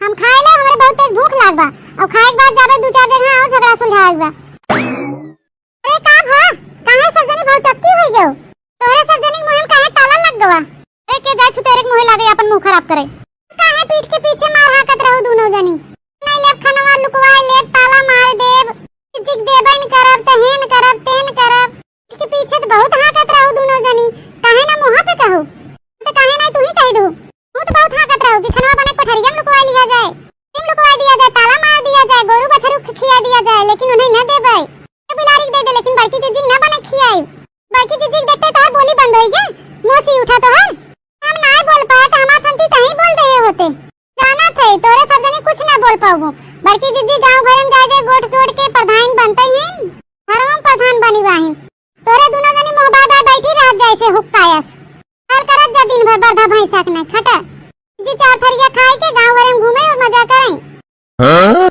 हम खाए ला, हमरे बहुत तेज भूख लाग बा। और खाए के बाद जाबे दू चार जगह और झगड़ा सुलझाए बा। अरे का भा, काहे सब जनी भौचक्की होई गयो? तोरे सब जनी मुंह में काहे ताला लग गवा? अरे के जाए छुतेरे के मुंह लागे अपन मुंह खराब करे। काहे पीठ के पीछे मार हाकत रहू दोनों जनी? नहीं लेब खनवा लुकवा लेब, ताला मार देब। चिक देबे न करब, तहेन करब, तेन करब। पीठ के पीछे तो बहुत हाकत रहू दोनों जनी, काहे ना मुंह पे कहू? तो काहे ना तू ही कह दू? तू तो बहुत हाकत रहू कि खनवा बने कोठरिया में लुकवा लिया जाए, टीम लुकवा दिया जाए, ताला मार दिया जाए, गोरू बछरू के खिया दिया जाए, लेकिन उन्हें न देबे। ये बिलारी के दे दे, लेकिन बड़की जिज्जी ना बने खियाई। बड़की जिज्जी के देखते तोहर बोली बंद होई गया, मुंह से उठा तोहर। हम नाय बोल पाए तो हमार संती तहीं बोल रहे होते। जाना थे तोरे सब जने कुछ ना बोल पाऊबो। बड़की जिज्जी गांव भर में जाए जाए गोठ गोठ के प्रधान बनते ही, धर्म प्रधान बनी बाहिन। तोरे दोनों जनी मुंह बाय बाय बैठी रहत जाए से हुक्कायस। हाल करत जा दिन भर बरधा भैंसा के नहीं खटे। जी चार थरिया खाए के गांव भर में घूमे और मजा करें। हाँ?